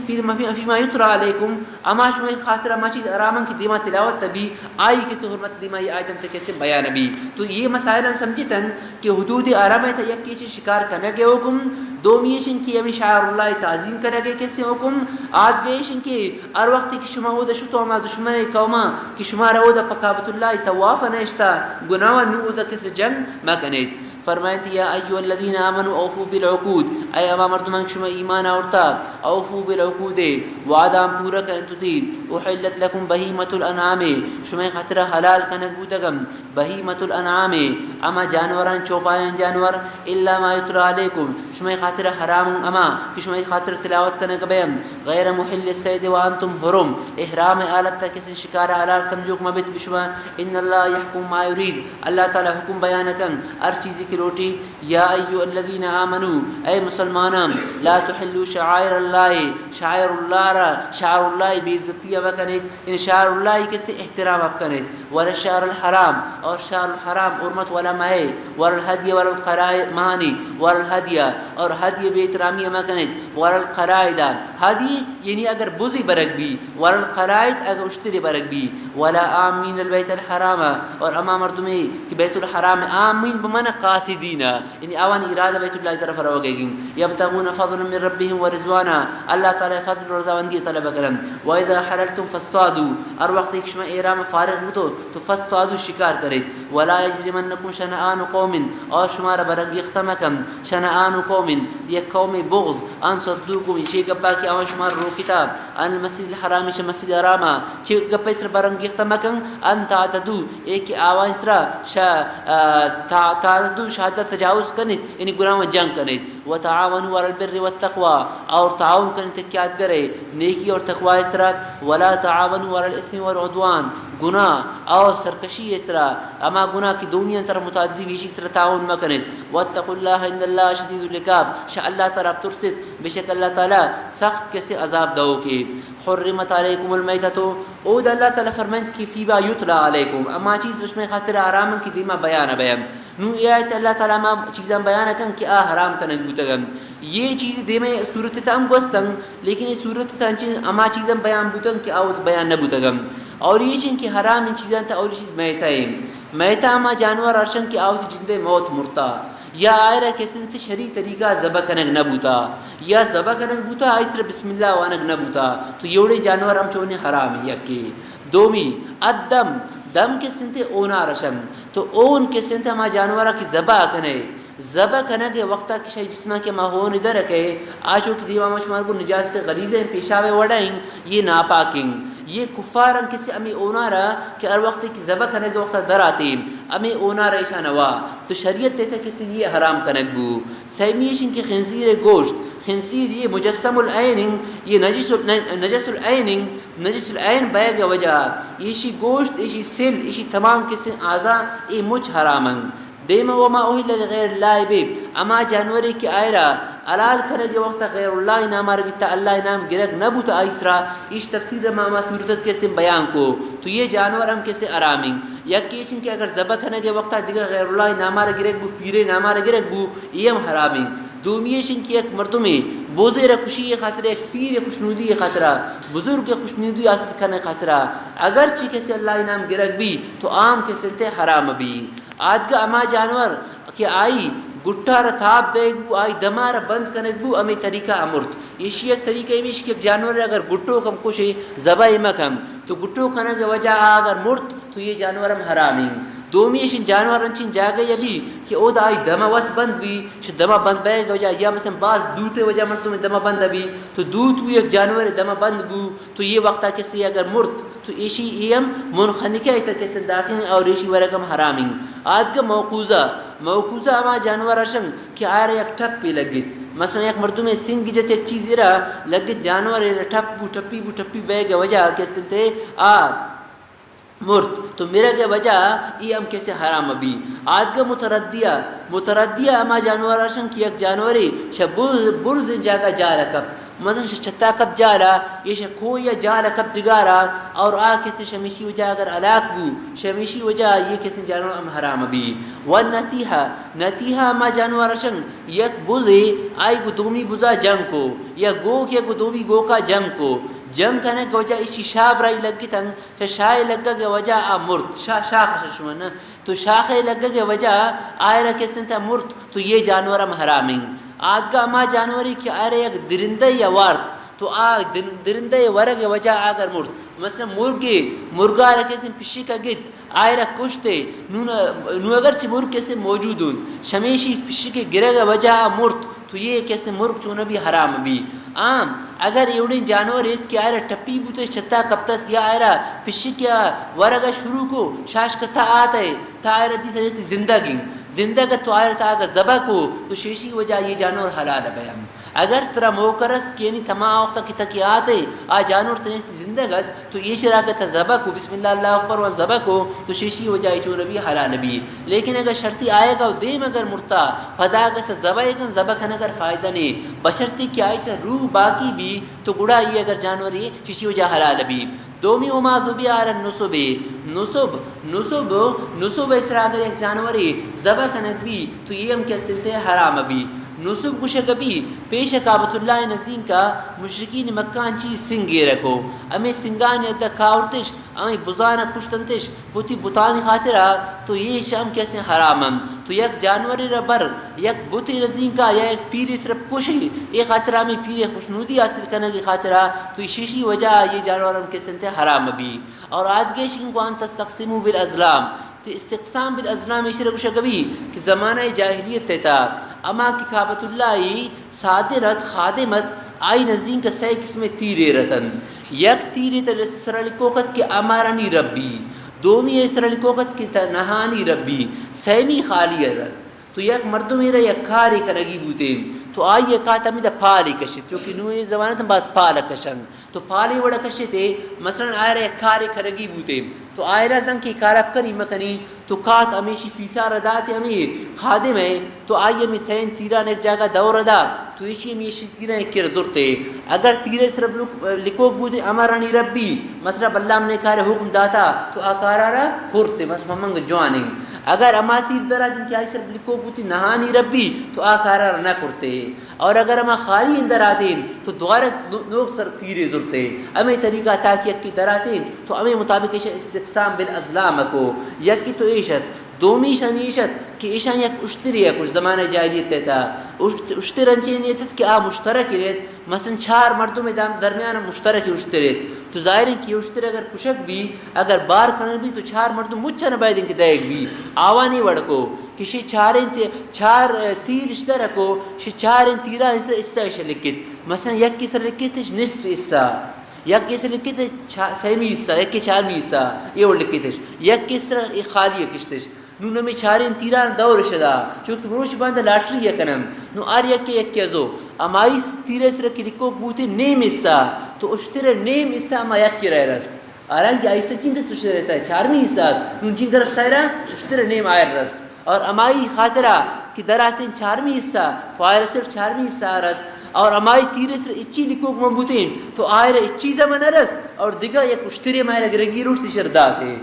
فی-، فیما یتلی علیکم، اما شما خاطر اما چیز آرامن کہ دیما تلاوت تبی، آئی کسی حرمت دیما یہ آیتن تے کسی بیان بی۔ تو یہ مسائل سمجھتن کہ حدود حرم ء تہ یکے ایش شکار کنگ ء حکم، دومی ایش کہ ہمیں شعائر اللہ تعظیم کنگ ء کسے حکم، آدگہ ایش کہ ہر وقت کہ شما اودا شتو ہما دشمن ء قوما کہ شما را اودا پہ کعبۃ اللہ طواف نشتا گناہ نو اودا کسے جنگ مہ کنیت۔ فرمائیت، یا ایھا الذین آمنوا اوفوا بالعقود، اے ہما مردمان کہ شما ایمان آورتا، اوفوا بالعقود، وعدہ پورا کنت تی، احلت لکم بہیمۃ الانعام، شما خاطر حلال کنگ بوتگم، بہیمۃ الانعام، ہما جانوراں چوپایاں جانور، الا ما یتلی علیکم، شمئے خاطر حرام ہما کہ شمئے خاطر تلاوت کنگ بیم، غیر محل الصید وانتم حرم، احرام حالت تک کسی شکار حلال سمجھوک مبت بشما، ان اللہ یحکم ما یرید، اللہ تعالی حکم بیان کن ہر چیزی کہ لوٹی۔ یا ایھا الذین آمنوا، اے مسلمانان، لا تحلوا شعائر اللہ، شعائر اللہ را، شعائر اللہ بے عزتی مکنیت، ان شعائر اللہ کسی احترام مکنیت۔ ولا الشهر الحرام، اور شهر الحرام حرمت والا مہ ہے، ولا الهدي ولا القلائد، مہانی، ولا الهدي، اور ہدی بے احترامی مہ کنیت، ولا القلائد، ہدی یعنی اگر بزی برگ بی، ولا القلائد اگر اشتری برگ بی، ولا آمین البیت الحرام، اور ہما مردمی کہ بیت الحرام آمین بمعنی قاصدین، یعنی آوانی ارادہ بیت اللہ طرف روگ ء گین، یبتغون فضلا من ربهم ورضوانا، اللہ تعالی فضل و رضامندی طلب کنن۔ و اذا حللتم فاصطادوا، ہر وقت کہ شما احرام فارغ بوتو تو فاصطادوا، شکار کریت۔ ولا یجرمنکم شنآن قوم، اور شمارا برانگیختہ مکن، شنآن قوم، یک قوم بغض، ان صدوکم، چی گپا کہ آوان شما روکتا، عن المسجد الحرام، شہ مسجد حراما، چی گپا سر برانگیختہ مکن، ان تعتدوا، اے کہ آوان سرا شہ، آ، تا-، تعتدوا، شہ حد تجاوز کنیت، یعنی گناہ جنگ کنیت۔ وتعاونوا علی البر والتقوی، اور تعاون کنیت کہ آدگرے نیکی اور تقوی سرا۔ ولا تعاونوا علی الاثم والعدوان، گناہ اور سرکشی سرا، اما گناہ کہ دومی انتر متعدی بیشی سرا تعاون مکنیت۔ واتقوا اللہ ان اللہ شدید العقاب، شہ اللہ تعالی بترسیت، بے شک اللہ تعالی سخت کسی عذاب دئوکے۔ حرمت علیکم المیتۃ، اود اللہ تعالی فرمائیت کہ فیما یتلی علیکم، اما چیز شمئے خاطر حرام انت کہ دیما بیان بیم۔ نوں اے آیت اللہ تعالی ہما چیزاں بیان کن کہ آ حرام کنگ بوتگ انت۔ یہ چیز دیمے صورت تا ہم گوستن، لیکن یہ صورت تا انچیں ہما چیزاں بیان بوتن کہ آ وت بیان نہ بوتگ انت۔ اور یہ چین کہ حرام ان چیزاں تا اور یہ چیز میتہ انت۔ میتہ ہما جانور ارشن کہ آ وت جندے موت مرتا، یا آئرا کسنت شرعی طریقہ ذبح کنگ نہ بوتا، یا ذبح کنگ بوتا آئی سر بسم اللہ وانگ نہ بوتا، تو یوڑے جانور ہم چونے حرام یکی۔ دومی، الدم، دم کسنت اونا رشن۔ تو اون کسنت ہما جانورا کہ ذبح کنے، ذبح کنگ ء وقتا کہ شاہی جسما کہ ما ہون در کئے، آ چو کہ دیما ما شمار کو نجاست غلیظ ہیں، پیشاب وڑا ہیں، یہ ناپاک ہیں۔ یہ کفار انت کسے ہمے اونارا کہ ہر وقت کہ ذبح کنگ وقتا در آتیں، ہمے اونارا ایشان وا، تو شریعت تیتا کسے یہ حرام کنگ بو۔ سیمی ایشن کہ خنزیر گوشت، خنزیر یہ مجسم العین انت، یہ نجس ال-، نجس العین انت، نجس العین بیگ وجہ، ایشی گوشت، ایشی سل، ایشی تمام کسے اعضا، اے مچ حرام انت۔ دیما وما اہل لغیر اللہ بہ، ہما جانورے کہ آئرا حلال کنگ وقتا غیر اللہ نامار گتا، اللہ نام گرگ نہ بوتا آئی سرا، ایش تفسیر ما ہما صورت کسے بیان کو، تو یہ جانور ہم کسے حرامیں۔ یک ایشن کہ اگر ذبح کنگ وقتا دیگر غیر اللہ نامار گرگ بو، پیرے نامار گرگ بو، یہ ہم حرامیں۔ دومی ایشن کہ یک مردمے بوزے را کشی خاطر، یک پیر خوشنودی خاطرا، بزرگ خوشنودی حاصل کرنے خاطرا، اگرچہ کسے اللہ نام گرگ بی، تو عام کسے تے حرام بی۔ آدگہ ہما جانور کہ آئی گٹا را تاب دئیگ بو، آئی دما را بند کنگ بو، ہمے طریقہ ء مرت۔ ایشی یک طریقہ ہمیش کہ یک جانور اگر گٹوک ہم کشے، ذبح ء مکن، تو گٹوک کنگ ء وجہ آ اگر مرت، تو یہ جانور ہم حرام انت۔ دومی ایشن جانور انچین جاگہ ء بی کہ اودا آئی دما وت بند بی، شہ دما بند بئیگ ء وجہ یا مثلاً باز دوت ء وجہ مردم دما بند بی، تو دوت بو یک جانور دما بند بو، تو یہ وقتا کسے اگر مرت، تو ایشی اے ہم منخنقہ ء تہ کسے داخل انت اور ایشی ورگ ہم حرام انت۔ آدگہ موقوذہ، موقوذہ ہما جانور اشنگ کہ آئرا یک ٹپے لگت۔ مثلاً یک مردمے سنگ جت، یک چیزے را لگت، جانور ء ٹپ بو، ٹپی بو، ٹپی بئیگ ء وجہ کسے تے آ مرت، تو مرگ ء وجہ ای ہم کسے حرام بی۔ آدگہ متردیہ، متردیہ ہما جانور اشن کہ یک جانورے شہ برز، برزیں جاگہ جال کپ، مثلاً شہ چھتا کپ جالا، یہ شہ کوہ یا جال کپ ڈگارا، اور آ کسے شمیشی وجہ اگر ہلاک بو، شمیشی وجہ یہ کسے جانور ہم حرام بی۔ و نتیحہ، نتیحہ ہما جانور اشن یک بزے آئی گو دومی بزا جنگ کو، یا گوک یا گو دومی گوکا جنگ کو، جنگ کنگ وجہ اشی شاہ برائی لگتن، شہ شاہ ء لگگ ء وجہ آ مرت، شاہ، شاخ ء شما نہ، تو شاخ ء لگگ ء وجہ آئرا کسے تے مرت، تو یہ جانور ہم حرام انت۔ آدگہ ہما جانورے کہ آئرا یک درندہ یا وارت، تو آ در-، درندہ ء ورگ ء وجہ آ اگر مرت، مثلاً مرگے، مرگا را کسے پشک ء گت، آئرا کشتے، نون، نون اگرچہ مرگ کسے موجود انت، شمیشی پشک ء گرگ ء وجہ آ مرت، تو یہ کسے مرگ چون بی حرام بی۔ آں، اگر ایوڑیں جانور ایت کہ آئرا ٹپی بوتش، چھتا کپتت یا آئرا پشک یا ورگا شروع کو، شاش کتا آت ہے، تا آئرا دی سجتی زندگ ہیں۔ زندگ تو آئرا تا اگر ذبح کو، تو شیشی وجہ یہ جانور حلال بیان۔ اگر ترا موکرس کہ یعنی تما وقت کہ تکی آت ہے، آ جانور تنیتی زندگ ات، تو ایشرا کہ تا ذبح کو، بسم اللہ اللہ اکبر و ذبح کو، تو شیشی وجہ ای چون بی حلال بی۔ لیکن اگر شرطی آئیگا و دیم اگر مرتا، پدا اگر تا ذبح کن، ذبح کن اگر فائدہ نے، بشرطی کہ آئی تا روح باقی بی، تو گڑا ای اگر جانوری شیشی وجہ حلال بی۔ دومی وما ذبح علی النصب، نصب، نصب، نصب اسرا اگر یک جانوری ذبح کنگ بی، تو یہ ہم کہ سنتے حرام بی۔ نصب گوشگ بی، پیش کعبۃ اللہ نزینکا مشرکین مکان چی سنگے رکھو، ہمیں سنگانی ادا کاورتش، ہمیں بزانا کشتنتش، وتی بتانی خاطرا، تو یہ شام کسے حرام ہم۔ تو یک جانوری را بر، یک بتی نزینکا یا یک پیری صرف کشی، اے خاطرا ہمیں پیری خوشنودی حاصل کنگی خاطرا، تو شیشی وجہ یہ جانور ہم کسے تے حرام بی۔ اور آدگیش ان کو ان تستقسموا بالازلام، تے استقسام بالازلام ایشرا گوشگ بی کہ زمانہ جاہلیت تھا، اما کہ کعبۃ اللہ ای صادر ات، خادم ات، آئی نزینک سئے قسمیں تیرے رتن۔ یک تیرے تہ سرا لکوک ات کہ امرنی ربی، دومی سرا لکوک ات کہ تنہانی ربی، سیمی خالی رت۔ تو یک مردمے را یک کارے کنگی بوتیں، تو آئی کات ہمیدا پالے کشت، چونکہ نوں اے زمانہ تم باز پال کشنت۔ تو پالے وڑا کشتے، مثلاً آئرا یک کارے کنگی بوتیں، تو آئرا زن کہ کارا کنی مکنی، تو کات ہمیشی فیسا را داتے ہمیں خادم ہے، تو آئی ہمیں سین تیران ایک جاگہ دور دا، تو ایشی ہمیشی تیران ایک کر زرتے۔ اگر تیرے صرف لک-، لکوک بوتے، امرنی ربی، مطلب اللہ ہم نے کارے حکم داتا، تو آ کارا را کرتے، بس ممنگ جوانیں۔ اگر اما تیر درا جن کہ آئی صرف لکوک بوتے، نہانی ربی، تو آ کارا را نہ کرتے۔ اور اگر ہما خالی اندر آتیں تو دوبارہ نو-، نوک سر تیرے زرتے۔ ہمیں طریقہ تاکہ یکی در آتیں تو ہمیں مطابق ایشاں استقسام بالازلام کو۔ یکی تو ایشت، دومی شان ایشت کہ ایشاں یک اشتری ہے کچھ زمانہ جاہلیت تھا۔ اشت-، اشتر انچے نیت کہ آ مشترک نیت، مثلاً چار مردم دام-، درمیان مشترک اشتر ہے۔ تو ظاہر ہے کہ اشتر اگر کشک بھی، اگر بار کنگ بھی تو چار مردم مچا نہ باید کہ دائگ بھی، آوانی وڑ کو۔ کہ شی چاریں تی-، چار، اے، تیر اشتر کو، شی چاریں تیرا حصہ، حصہ اش لکھت۔ مثلاً یک حصہ لکھت اش نصف حصہ۔ یک کیسے لکھتے چا-، سیمی حصہ، یک چارمی حصہ، یہ اور لکھتش۔ یک کیسے اے خالی کشتش۔ نون ہمے چاریں تیران دور شدا، چونکہ مروچی باندا لاٹری ء کنن۔ نو ہر یکے یکے ازو۔ ہمائی تیرے سر کہ لکھوک بوتے نیم حصہ، تو اشترے نیم حصہ ہما یکے رہ رست۔ حالانکہ آئی سچین رست اشترے تا چارمی حصہ، نون چین درست تیرا اشترے نیم آئر رست۔ اور ہمائی خاطرہ کہ دراتیں چارمی حصہ، تو آئر صرف چارمی حصہ رست۔ اور ہمائی تیرے سر اچی لکھوک من بوتیں، تو آئر اچی زمن رست۔ اور دگہ یک اشترے مائر گرگی روٹ تشر داتے۔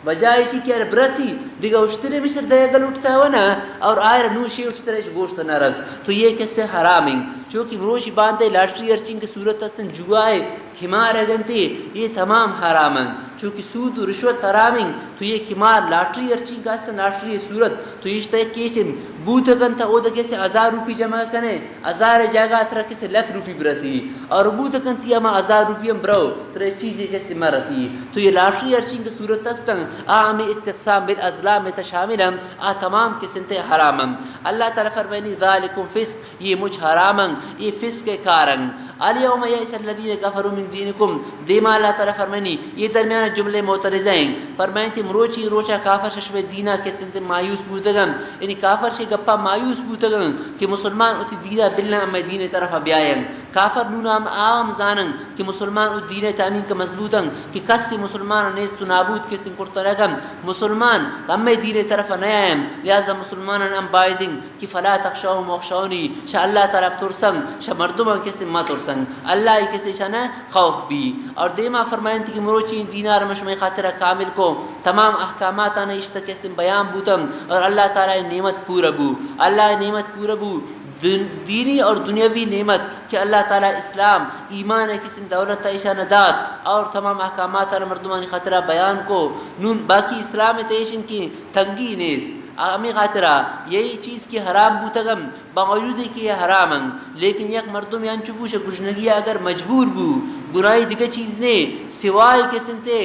بجائے ایشی کہ آئرا برسی، دگہ اشترے مشر دئیگ لوٹتا و نہ، اور آئرا نوشی اشترے اش گوشت نہ رس۔ تو یہ کسے حرام ہیں۔ چونکہ مروشی باندے لاٹری ہرچین کہ صورت ہستن جوا ہے، کھمار اگنتے، یہ تمام حرام ہیں۔ چونکہ سود و رشوت حرام ہیں، تو یہ کھمار لاٹری ہرچین کہ ہستن لاٹری صورت، تو ایشتا یک کیچن بوت کنت، اود کسے ہزار روپی جمع کنے، ہزار جاگہ ترا کسے لکھ روپی برسی، اور بوت کنت ہما ہزار روپی ہم برو، ترا چیزے کسے مرسی۔ تو یہ لاٹری ہرچین کہ صورت ہستن، آ ہمیں استقسام بالازلام میں تا شامل ہم، آ تمام قسم تے حرام ہم۔ اللہ تعالی فرمائنی، ذالکم فسق، یہ مچ حرام ہن، یہ فسق کار ہن۔ الیوم یئس الذین کفروا من دینکم، دیما اللہ تعالی فرمائنی، یہ درمیان جملے معترضہ ہیں۔ فرمائنی، مروچی روچا کافر ششمے دینا قسم تے مایوس بوتگن، یعنی کافر شے گپا مایوس بوتگن کہ مسلمان اتی دینا بلن ہمیں دین طرف بیائن۔ کافر نون ہم آ ہم زانن کہ مسلمان او دین ء تامین کہ مضبوط انت کہ کسی مسلمان نیست و نابود کسی کرتہ نہ کنت۔ مسلمان ہمے دین ء طرف ء نیاینت، لہذا مسلمانان ہم بایدیں کہ فلا تخشوهم واخشونی، شہ اللہ تعالی بترسن، شہ مردمان کسی مہ ترسن، اللہ ء کسی شہ نہ خوف بی۔ اور دیما فرمائنت کہ مروچی دینار من شمئے خاطر ء کامل کو، تمام احکاماتان اشتہ کسی بیان بوتن اور اللہ تعالی ء نعمت پورا بو، اللہ ء نعمت پورا بو۔ دن-، دینی اور دنیاوی نعمت کہ اللہ تعالی اسلام، ایمان ء کسیں دولت ء ایشان دات اور تمام احکامات ء مردمانی خاطرا بیان کو۔ نون باقی اسلام ء تیشن کی تنگی نیست۔ ہمیں خاطرا یہی چیز کہ حرام بوتگم، باوجود کہ یہ حرام انت، لیکن یک مردم انچو بوش گژنگی اگر مجبور بو، گناہی دگہ چیز نے، سوائے کسنتے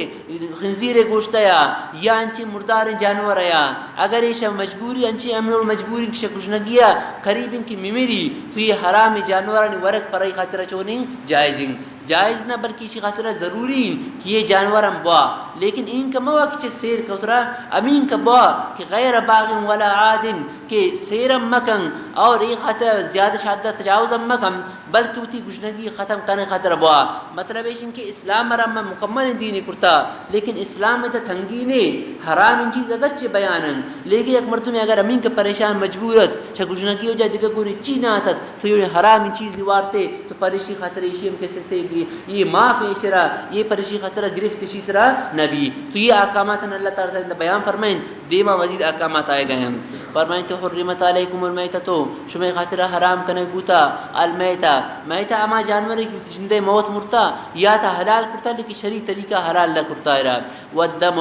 خنزیر ء گوشت ء یا، یا انچیں مرداریں جانور ء یا، اگر ایشاں مجبوری، انچیں امر و مجبوری کہ شہ گژنگی ء قریب انت کہ ممری، تو یہ حرام جانورانی ورگ پرائی خاطر چونیں جائز انت۔ جائز نہ بلکہ ایشی خاطر ضروری انت کہ یہ جانور ہم بوا، لیکن این کہ موا کہ چہ سیر کترا امین کہ بوا کہ غیر باغ ولا عاد، کہ سیر ہم مکن اور یہ خاطر زیادہ شہ حد تجاوز ہم مکن۔ بلکہ وتی گژنگی ختم کنگ خاطر بوا۔ مطلب ایش انت کہ اسلام ء را من مکمل دینی کرتا، لیکن اسلام ء تہ تنگی نے، حرام ان چیز اگرچہ بیان انت، لیکن یک مردم اگر امین کہ پریشان مجبور ات، چہ گژنگی وجہ دگہ گوری چی نہ اتت، تو یہ حرام ان چیز وارتے، تو پریشی خاطر ایشی ہم کستے یہ معاف ایشرا، یہ پریشی خاطر گرفت ایشی سرا نبی۔ تو یہ احکامات اللہ تعالی بیان فرمائیں۔ دیما مزید احکامات آئے گئے ہیں۔ فرمائیں تو حرمت علیکم المیتۃ، شمئے خاطرہ حرام کنگ بوتا، المیتہ، میتہ ہما جانورے کہ جندے موت مرتا، یا تا حلال کرتا لیکن شریع طریقہ حلال نہ کرتا ارا، والدم،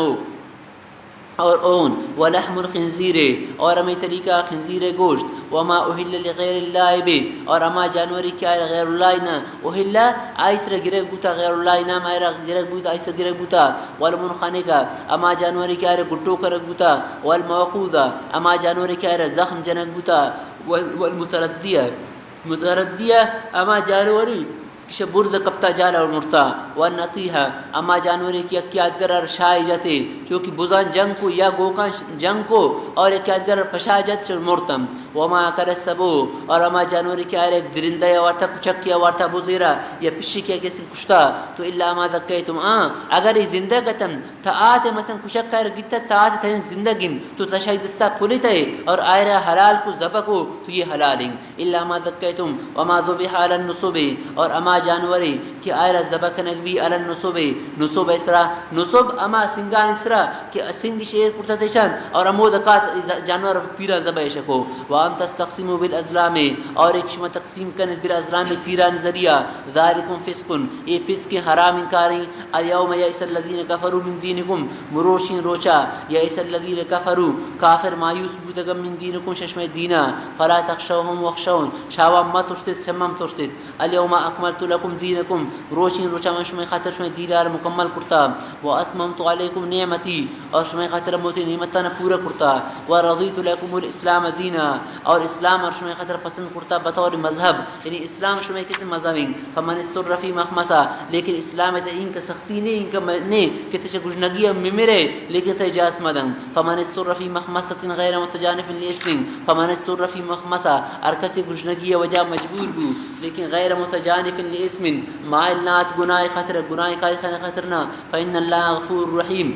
اور اون، ولحم الخنزیر، اور ہمیں طریقہ خنزیر گوشت، وما اہل لغیر اللہ بہ، اور ہما جانورے کہ آئے غیر اللہ نہ اہل، آئی سر گرگ بوتا غیر اللہ نام آئی را گرگ بوتا، آئی سر گرگ بوتا، والمنخنقہ، ہما جانورے کہ آئی را گٹو کرگ بوتا، والموقوذہ، ہما جانورے کہ آئی را زخم جنگ بوتا، وال-، والمتردیہ، متردیہ، ہما جانورے کہ شہ برز کپتا جال اور مرتا، والنطیحہ، ہما جانورے کہ یکی آدگر ار شاہ جتے، چونکہ بزان جنگ کو یا گوکان ش-، جنگ کو اور یکی آدگر ار پشا جت شہ مرتم۔ وما اکل السبع، اور ہما جانورے کہ آئرا یک درندہ یا وارتا، کچکے یا وارتا بزیرا یا پشکے یا کسی کشتا، تو الا ما ذکیتم، آں، اگر ای زندگ اتن، تا آتے مثلاً کچک آئرا گیتا، تا آتے تنین زندگ انت، تو تشائی دستا پلیتے اور آئرا حلال کو، ذبح کو، تو یہ حلال انت۔ الا ما ذکیتم وما ذبح علی النصب، اور ہما جانورے کہ آئرا ذبح کنگ بی علی النصب، نصب اسرا، نصب ہما سنگان اسرا کہ سنگ شیر کرتا تیشان اور ہمود کات ز-، جانور پیران ذبح شکو۔ وان تستقسموا بالازلام، اور ایک شما تقسیم کنت بالازلام تیران ذریعہ، ذالکم فسق، یہ فسق حرام انکاریں۔ الیوم یئس الذین کفروا من دینکم، مروشین روچا یئس الذین کفروا، کافر مایوس بوتگن، من دینکم، ششمئے دینا، فلا تخشوهم واخشون، شاوان مہ ترسیت، شمم ترسیت۔ الیوم اکملت لکم دینکم، روچین روچا من شمئے خاطر شمئے دینار مکمل کرتا، و اتممت علیکم نعمتی، اور شمئے خاطر موتی نعمتان پورا کرتا، و رضیت لکم الاسلام دینا، اور اسلام ءَ شمئے خاطر پسند کرتا بطور مذہب، یعنی اسلام شمئے کسے مذہب ایں۔ فمن اضطر فی مخمصہ، لیکن اسلام ءِ تہ اینکہ سختی نے، اینکہ م-، نے کہ تہ چہ گژنگی ءَ ممرے، لیکن تہ اجازت مدن۔ فمن اضطر فی مخمصۃ غیر متجانف لإثم، فمن اضطر فی مخمصہ، ہر کسے گژنگی ءِ وجہ مجبور بو، لیکن غیر متجانف لإثم، مائل نہ ات گناہ ءِ خاطر، گناہ کاری خاطر نہ، فإن اللہ غفور رحیم۔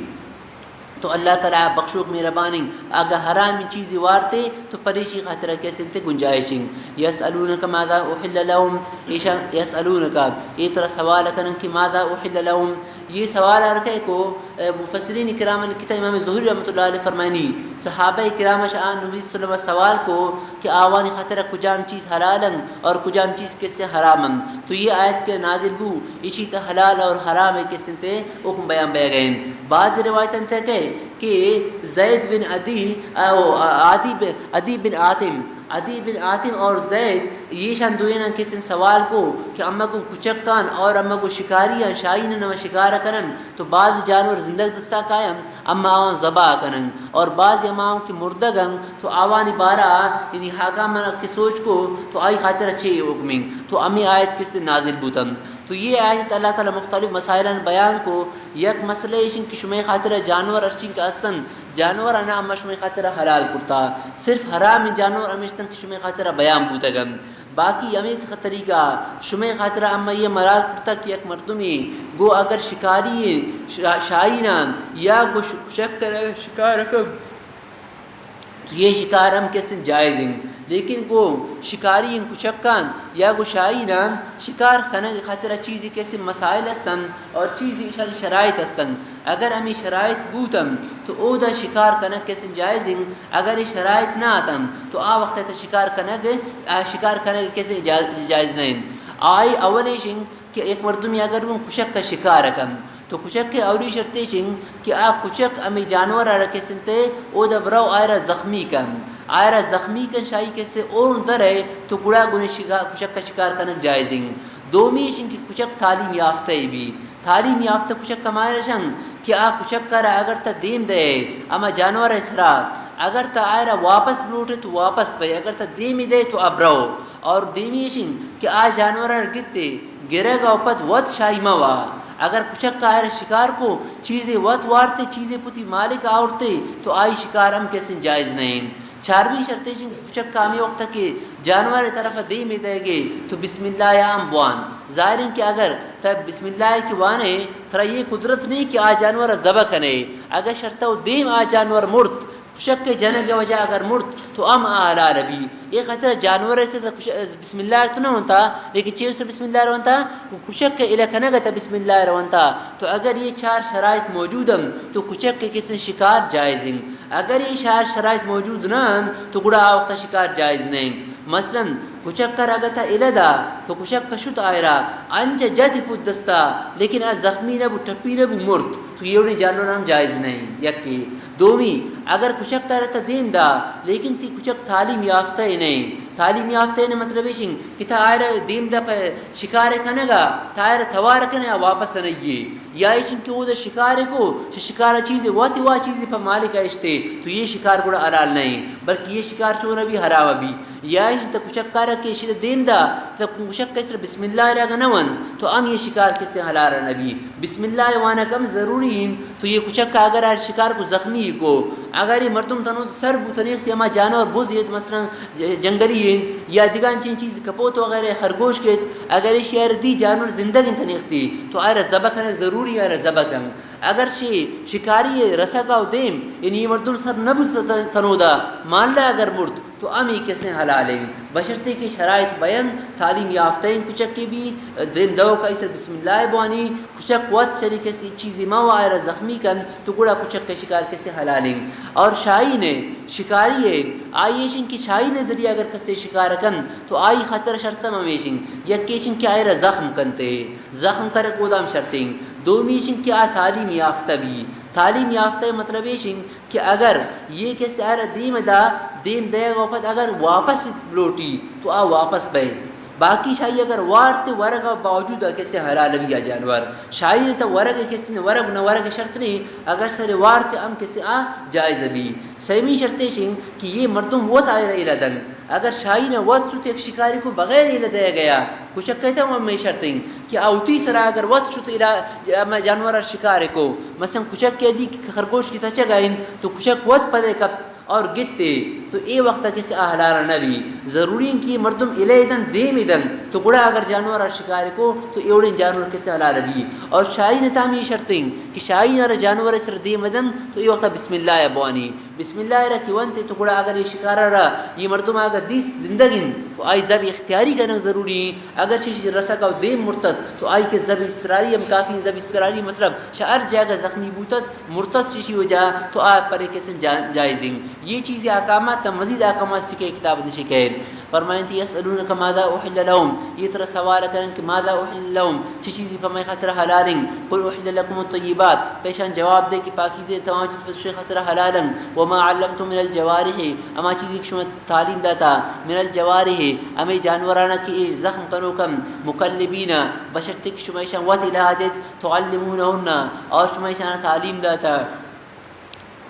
تو اللہ تعالی بخشوک مہربانی، اگہ حرامیں چیزے وارتے تو پریشی خاطر کسے انت گنجائش انت۔ یسألونک ماذا احل لهم، ایشان یسألونک، اے ترا سوال کنن کہ ماذا احل لهم، یہ سوال ہر کئے کو، اے، مفسرین کرام لکھتا، امام زہری رحمۃ اللہ علیہ فرمائنی، صحابہ کرام شان نبی صلی اللہ علیہ وسلم سوال کو کہ آوانی خاطر کجام چیز حلال انت اور کجام چیز کسے حرام انت۔ تو یہ آیت کہ نازل بو، ایشی تہ حلال اور حرام کسے انت حکم بیان بیگ ءَ انت۔ بعض روایت انت کہ، کہ زید بن عدی او عدی بن، عدی بن حاتم، عدی بن حاتم اور زید، ایشان دوئیناں کسے سوال کو کہ اما گوں کچکان اور اما گوں شکاریاں، شاہیناں نما شکار کنن تو بعض جانور زندگ دستا کاین، اما آوان ذبح کنن، اور بعض اما آوان کہ مردگن تو آوانی بارا، یعنی حاکمان کہ سوچ کو تو آئی خاطر چے حکمیں، تو امی آیت کسے نازل بوتن۔ تو یہ آیت اللہ تعالی مختلف مسائلان بیان کو۔ یک مسئلہ ایشن کہ شمئے خاطر جانور ہرچین کہ استن، جانور انا اما شمئے خاطر حلال کرتا، صرف حرام جانور ہمیشتن کہ شمئے خاطر بیان بوتگن۔ باقی ہمے طریقہ شمئے خاطر اما یہ مراد کرتا کہ یک مردمی گو اگر شکاری شا-، شاہینان یا گو ش-، شک شکار کن، تو یہ شکار ہم کسے جائز انت، لیکن گو شکاری ان کچکان یا گو شاہینان شکار کنگ خاطر چیزی کسے مسائل استن اور چیزی اشانی شرائط استن۔ اگر ہمیں شرائط بوتن تو اودا شکار کنگ کسے جائز انت، اگر یہ شرائط نہ آتن تو آ وقت تہ شکار کنگ، آ شکار کنگ کسے جا-، جائز نہ انت۔ آئی اول ایش انت کہ یک مردمی اگر گوں کچک ءَ شکار کن، تو کچک ءِ اولی شرط ایش انت کہ آ کچک ہمے جانور ءَ را کسے انت، اودا برو آئرا زخمی کن، آئرا زخمی کن، شاہی کسے اون درے تو گڑا گوں شکا-، کچک ءَ شکار کنگ جائز انت۔ دومی ایش انت کہ کچک تعلیم یافتہ بی، تعلیم یافتہ کچک ہمائرا شن کہ آ کچک ءَ را اگر تہ دیم دئے ہما جانور ءِ سرا، اگر تہ آئرا واپس بلوٹے تو واپس بئے، اگر تہ دیمی دئے تو ابرو۔ اور دیمی ایش انت کہ آ جانور ءَ گتے گرگ ءَ پد وت شاہی مہ وا۔ اگر کچک ءَ آئرا شکار کو، چیزے وت وارتے، چیزے پتی مالک آورتے، تو آئی شکار ہم کسے جائز نہ انت۔ چارمی شرط ایش انت کہ کچک ءَ ہمے وقت کہ جانور ءِ طرف ءَ دیمی دئیگے تو بسم اللہ ءَ ہم بوان۔ ظاہر انت کہ اگر تہ بسم اللہ ءَ کہ وانے، ترا یہ قدرت نہیں کہ آ جانور ءَ ذبح کنے۔ اگر شرط و دیم آ جانور مرت، کچک ءِ جنگ ءِ وجہ اگر مرت تو ہم آ حلال بی۔ اے خاطر جانور ءِ سر کچ-، بسم اللہ تو نہ ونتا، لیکن چے سر بسم اللہ رونتا؟ کچک ءِ الہ کنگ ءَ تہ بسم اللہ رونتا۔ تو اگر یہ چار شرائط موجود انت تو کچک ءِ کسے شکار جائز انت۔ اگر یہ چار شرائط موجود نہ انت تو گڑا آ وقت شکار جائز نہ انت۔ مثلاً کچک ءَ را اگہ تہ الہ دا تو کچک ءَ شت آئرا انچ جتی پوت دستا، لیکن آ زخمی نہ بو، ٹپی نہ بو، مرت، تو یہ وڑیں جانور ہم جائز نہ انت۔ یکے۔ دومی، اگر کچک ءَ را تہ دیم دا، لیکن تی کچک تعلیم یافتہ نہ انت۔ تعلیم یافتہ نہ مطلب ایش انت کہ تہ آئرا دیم دا پہ شکار کنگا، تہ آئرا توار کنے آ واپس نئیے۔ یا ایش انت کہ اودا شکار کو، چہ شکار چیزے وت وا چیزے پہ مالک اشتے، تو یہ شکار گڑا حلال نہ انت، بلکہ یہ شکار چون بی حرام بی۔ یا ایش انت کچک ءَ را کہ ایشی دیم دا، تہ کچک ءِ سر بسم اللہ ءَ اگہ نہ ونت تو ہم یہ شکار کسے حلال نہ بی۔ بسم اللہ ءِ وانگ ہم ضروری انت۔ تو یہ کچک ءَ اگر آ شکار کو زخمی کو، اگر یہ مردم تنو سر بو تنیختی ہما جانور بز ایت، مثلاً ج-، جنگلی انت یا دگہ انچیں چیز کپوت وغیرہ خرگوش کیت، اگر ایشی ءَ را دی جانور زندگ انت تنیختی تو آئرا ذبح کنگ ضروری، آئرا ذبح کن۔ اگر شی شکاری رسگ ءَ دیم، یعنی یہ مردم سر نہ بوت تنودا، مالا اگر مرد تو ہمے کسے حلال انت، بشرطے کہ شرائط بیان، تعلیم یافتہ انت کچکے بی، دیم دئوک ءَ ایسر بسم اللہ بوانی، کچک وت شری کسی چیزی ما و آئرا زخمی کن تو گڑا کچک ءِ شکار کسے حلال انت۔ اور شاہین ءِ شکاری ءِ آئی ایش انت کہ شاہین ءِ ذریعہ اگر کسے شکار کن تو آئی خاطر شرط ہم ہمیش انت، یک ایش انت کہ آئرا زخم کنتے، زخم کرے کودام شرط انت۔ دومی ایش انت کہ آ تعلیم یافتہ بی۔ تعلیم یافتہ ءِ مطلب ایش انت کہ اگر یہ کسے آئرا دیم دا، دیم دئیگ ءَ پد اگر واپس لوٹی تو آ واپس بئیت۔ باقی شاہی اگر وارت ورگ باوجود کسے حلال بی آ جانور۔ شاہی نہ تا ورگ کسے نہ ورگ نہ ورگ شرط نہیں، اگر سر وارت ہم کسے آ جائز بی۔ سیمی شرط ایش انت کہ یہ مردم وت آئرا ایلا دن۔ اگر شاہی نہ وت شت یک شکاری کو بغیر ایلا دے گیا، کچک کہتا ہوں ہمیں شرط انت کہ آ وتی سرا اگر وت شت ایلا ہمیں جانور شکار کو، مثلاً کچک کہہ دی کہ خرگوش کی تچگا انت تو کچک وت پدے کپت اور گتے، تو اے وقت کسے آ حلال نہ بی۔ ضروری انت کہ مردم الے دن، دیم دن، تو گڑا اگر جانور آ شکار کو تو ایوڑیں جانور کسے حلال بی۔ اور شاہی نہ تامی شرط انت کہ شاہی نہ جانور سر دیم دن تو اے وقت بسم اللہ بوانی۔ بسم اللہ را کہ ونتے تو گڑا اگر یہ شکار را یہ مردم اگر دیس زندگ انت تو آئی زب اختیاری کنگ ضروری انت۔ اگر چیز رسگ و دیم مرتد تو آئی کہ زب استراری ہم کافی، زب استراری مطلب شہ ہر جاگہ زخمی بوتت، مرتد ششی وجہ تو آ پرے کسن جا-، جائز انت۔ یہ چیز احکامات تا مزید احکامات فقہ کتاب نشی کہے۔ فرمائنتی یسألونک ماذا احل لهم، یہ ترا سوال کرن کہ ماذا احل لهم، چی چیزی پہ مئے خاطر حلال انت؟ قل احل لكم الطيبات، پیشان جواب دے کہ پاکیزے تمام چیز پہ شمئے خاطر حلال انت۔ وما علمتم من الجوارح، اما چیزی کہ شما تعلیم داتا، من الجوارح، ہمے جانورانا کہ اے زخم کنوکن، مکلبین، بشرطے کہ شما ایشان وت الہ دیت، تعلمونهن، اور شما ایشان تعلیم داتا،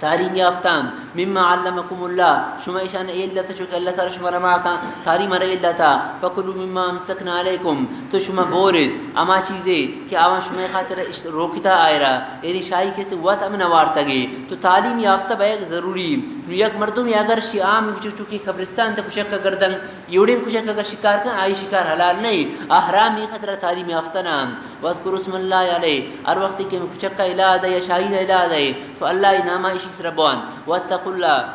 تعلیم یافتان، مما علمکم اللہ، شما ایشان ایل داتا چونکہ اللہ تعالی شما رما کان تعلیم را ایل داتا، فکلوا مما امسکن علیکم، تو شما بورید اما چیزے کہ آوان شما خاطر اش-، روکتا آئرا، یعنی شاہی کسے وت ہم نوارتگے، تو تعلیم یافتہ بیگ ضروری۔ نو یک مردم یا اگر شی عام چو-، چونکہ قبرستان تا کشک گردن، یوڑیں کشک اگر شکار کن، آئی شکار حلال نہیں، آ حرام، یہ خطرہ تعلیم یافتہ نہ انت۔ واذکروا اسم اللہ علیہ، ہر وقت کہ کچک کا الہ دے یا شاہی دا الہ دے، تو اللہ نامہ اشی سر بوان۔ واتقوا اللہ،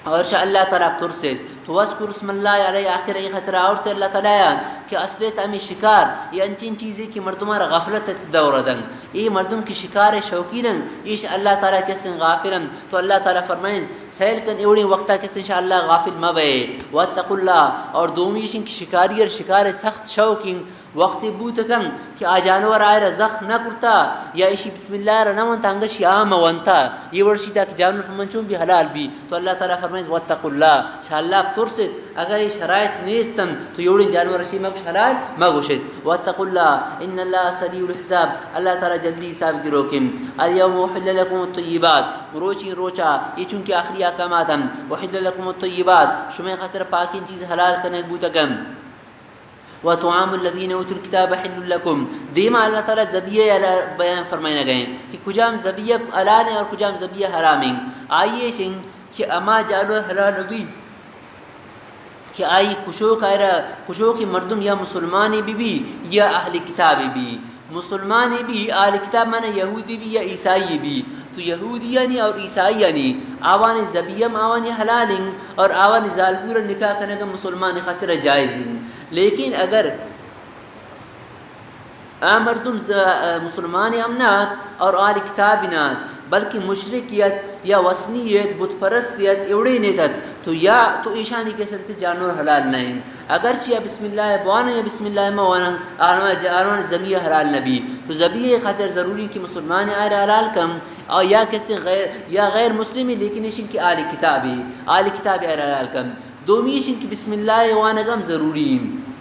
اور شاہ اللہ تعالی ترسید۔ تو واذکروا اسم اللہ علیہ، آخر ای خطرہ اور تے اللہ تعالی کہ اصلیت ہمیں شکار، یہ انچین چیزیں کہ مردمان غفلت دور دن۔ یہ مردم کی شکار شوقین، یہ اللہ تعالی کسن غافل۔ تو اللہ تعالی فرمائیں، سیل کن ایوڑیں وقتا کس انشاءاللہ غافل مہ بئے۔ واتقوا اللہ، اور دومی ایش انت کہ شکاری ءَ شکار ءِ سخت شوق انت، وقتے بوت کن کہ آ جانور آئرا زخم نہ کرتا یا ایشی بسم اللہ را نہ ونتا، انگت شی آ مہ ونتا، یہ وڑ شی تاکہ جانور ہمنچون بھی حلال بی۔ تو اللہ تعالی فرمائیت، واتقوا اللہ، شہ اللہ بترسیت، اگر یہ شرائط نیست انت تو یہ وڑیں جانور شی مہ گوش حلال مہ گوشیت۔ واتقوا اللہ، ان اللہ سریع الحساب، اللہ تعالی جلدی حساب گروکیں۔ الیوم احل لکم الطیبات، مروچی روچا، یہ چونکہ آخری احکامات انت، احل لکم الطیبات، شمئے خاطر پاکیں چیز حلال کنگ بوتگ انت۔ وطعام الذین اوتوا الکتاب حل لکم، دیما اللہ تعالی ذبیحہ ءَ بیان فرمائینگ ءَ انت کہ کجام ذبیحہ حلال انت اور کجام ذبیحہ حرام انت۔ آئی ایش انت کہ ہما جانور حلال بی کہ آئی کشوک آئرا، کشوکیں مردم یا مسلمانے بہ بی یا اہل کتابے بی۔ مسلمانے بی، اہل کتاب معنی یہودی بی یا عیسائی بی، تو یہودیانی اور عیسائیانی آوانی ذبیحہ ہم آوانی حلال انت اور آوانی زالبور نکاح کنگ ہم مسلمان خاطر جائز انت۔ لیکن اگر آ مردم ز-، مسلمانے ہم نہ ات اور اہل کتاب نہ ات، بلکہ مشرک ات یا وثنی ات، بت پرست ات، ایوڑین ات، تو یا تو ایشانی کس انت جانور حلال نہ انت۔ اگرچہ یا بسم اللہ بوانن یا بسم اللہ مہ وانن، آنان ج-، آنان ذبیحہ حلال نہ بی۔ تو ذبیحہ خاطر ضروری کہ مسلمان آئرا حلال کن، اور یا کس غیر، یا غیر مسلم، لیکن ایشن کہ آل کتاب، آل کتاب آئرا حلال کن۔ دومی ایشن کہ بسم اللہ وانگ ہم ضروری انت۔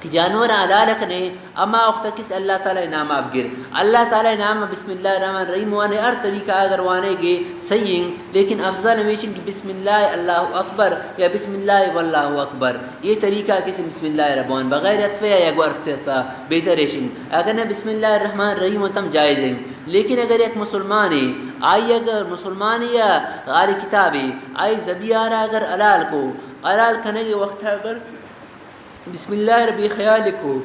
کہ جانور حلال کنے، اما وقت کس اللہ تعالی نام ءَ بگر۔ اللہ تعالی نام ءَ بسم اللہ الرحمن الرحیم وانے، ہر طریقہ اگر وانے گے صحیح انت، لیکن افضل ہمیش انت کہ بسم اللہ اللہ اکبر یا بسم اللہ واللہ اکبر۔ یہ طریقہ کس بسم اللہ ربوان بغیر عطفہ یا گو عطفہ بہتر ایش انت۔ اگر نہ بسم اللہ الرحمن الرحیم تم جائز انت۔ لیکن اگر یک مسلمانے، آئی اگر مسلمانے یا اہل کتابے، آئی ذبیحہ را اگر حلال کو، حلال کنگے وقت اگر بسم اللہ ءَ بے خیال کو،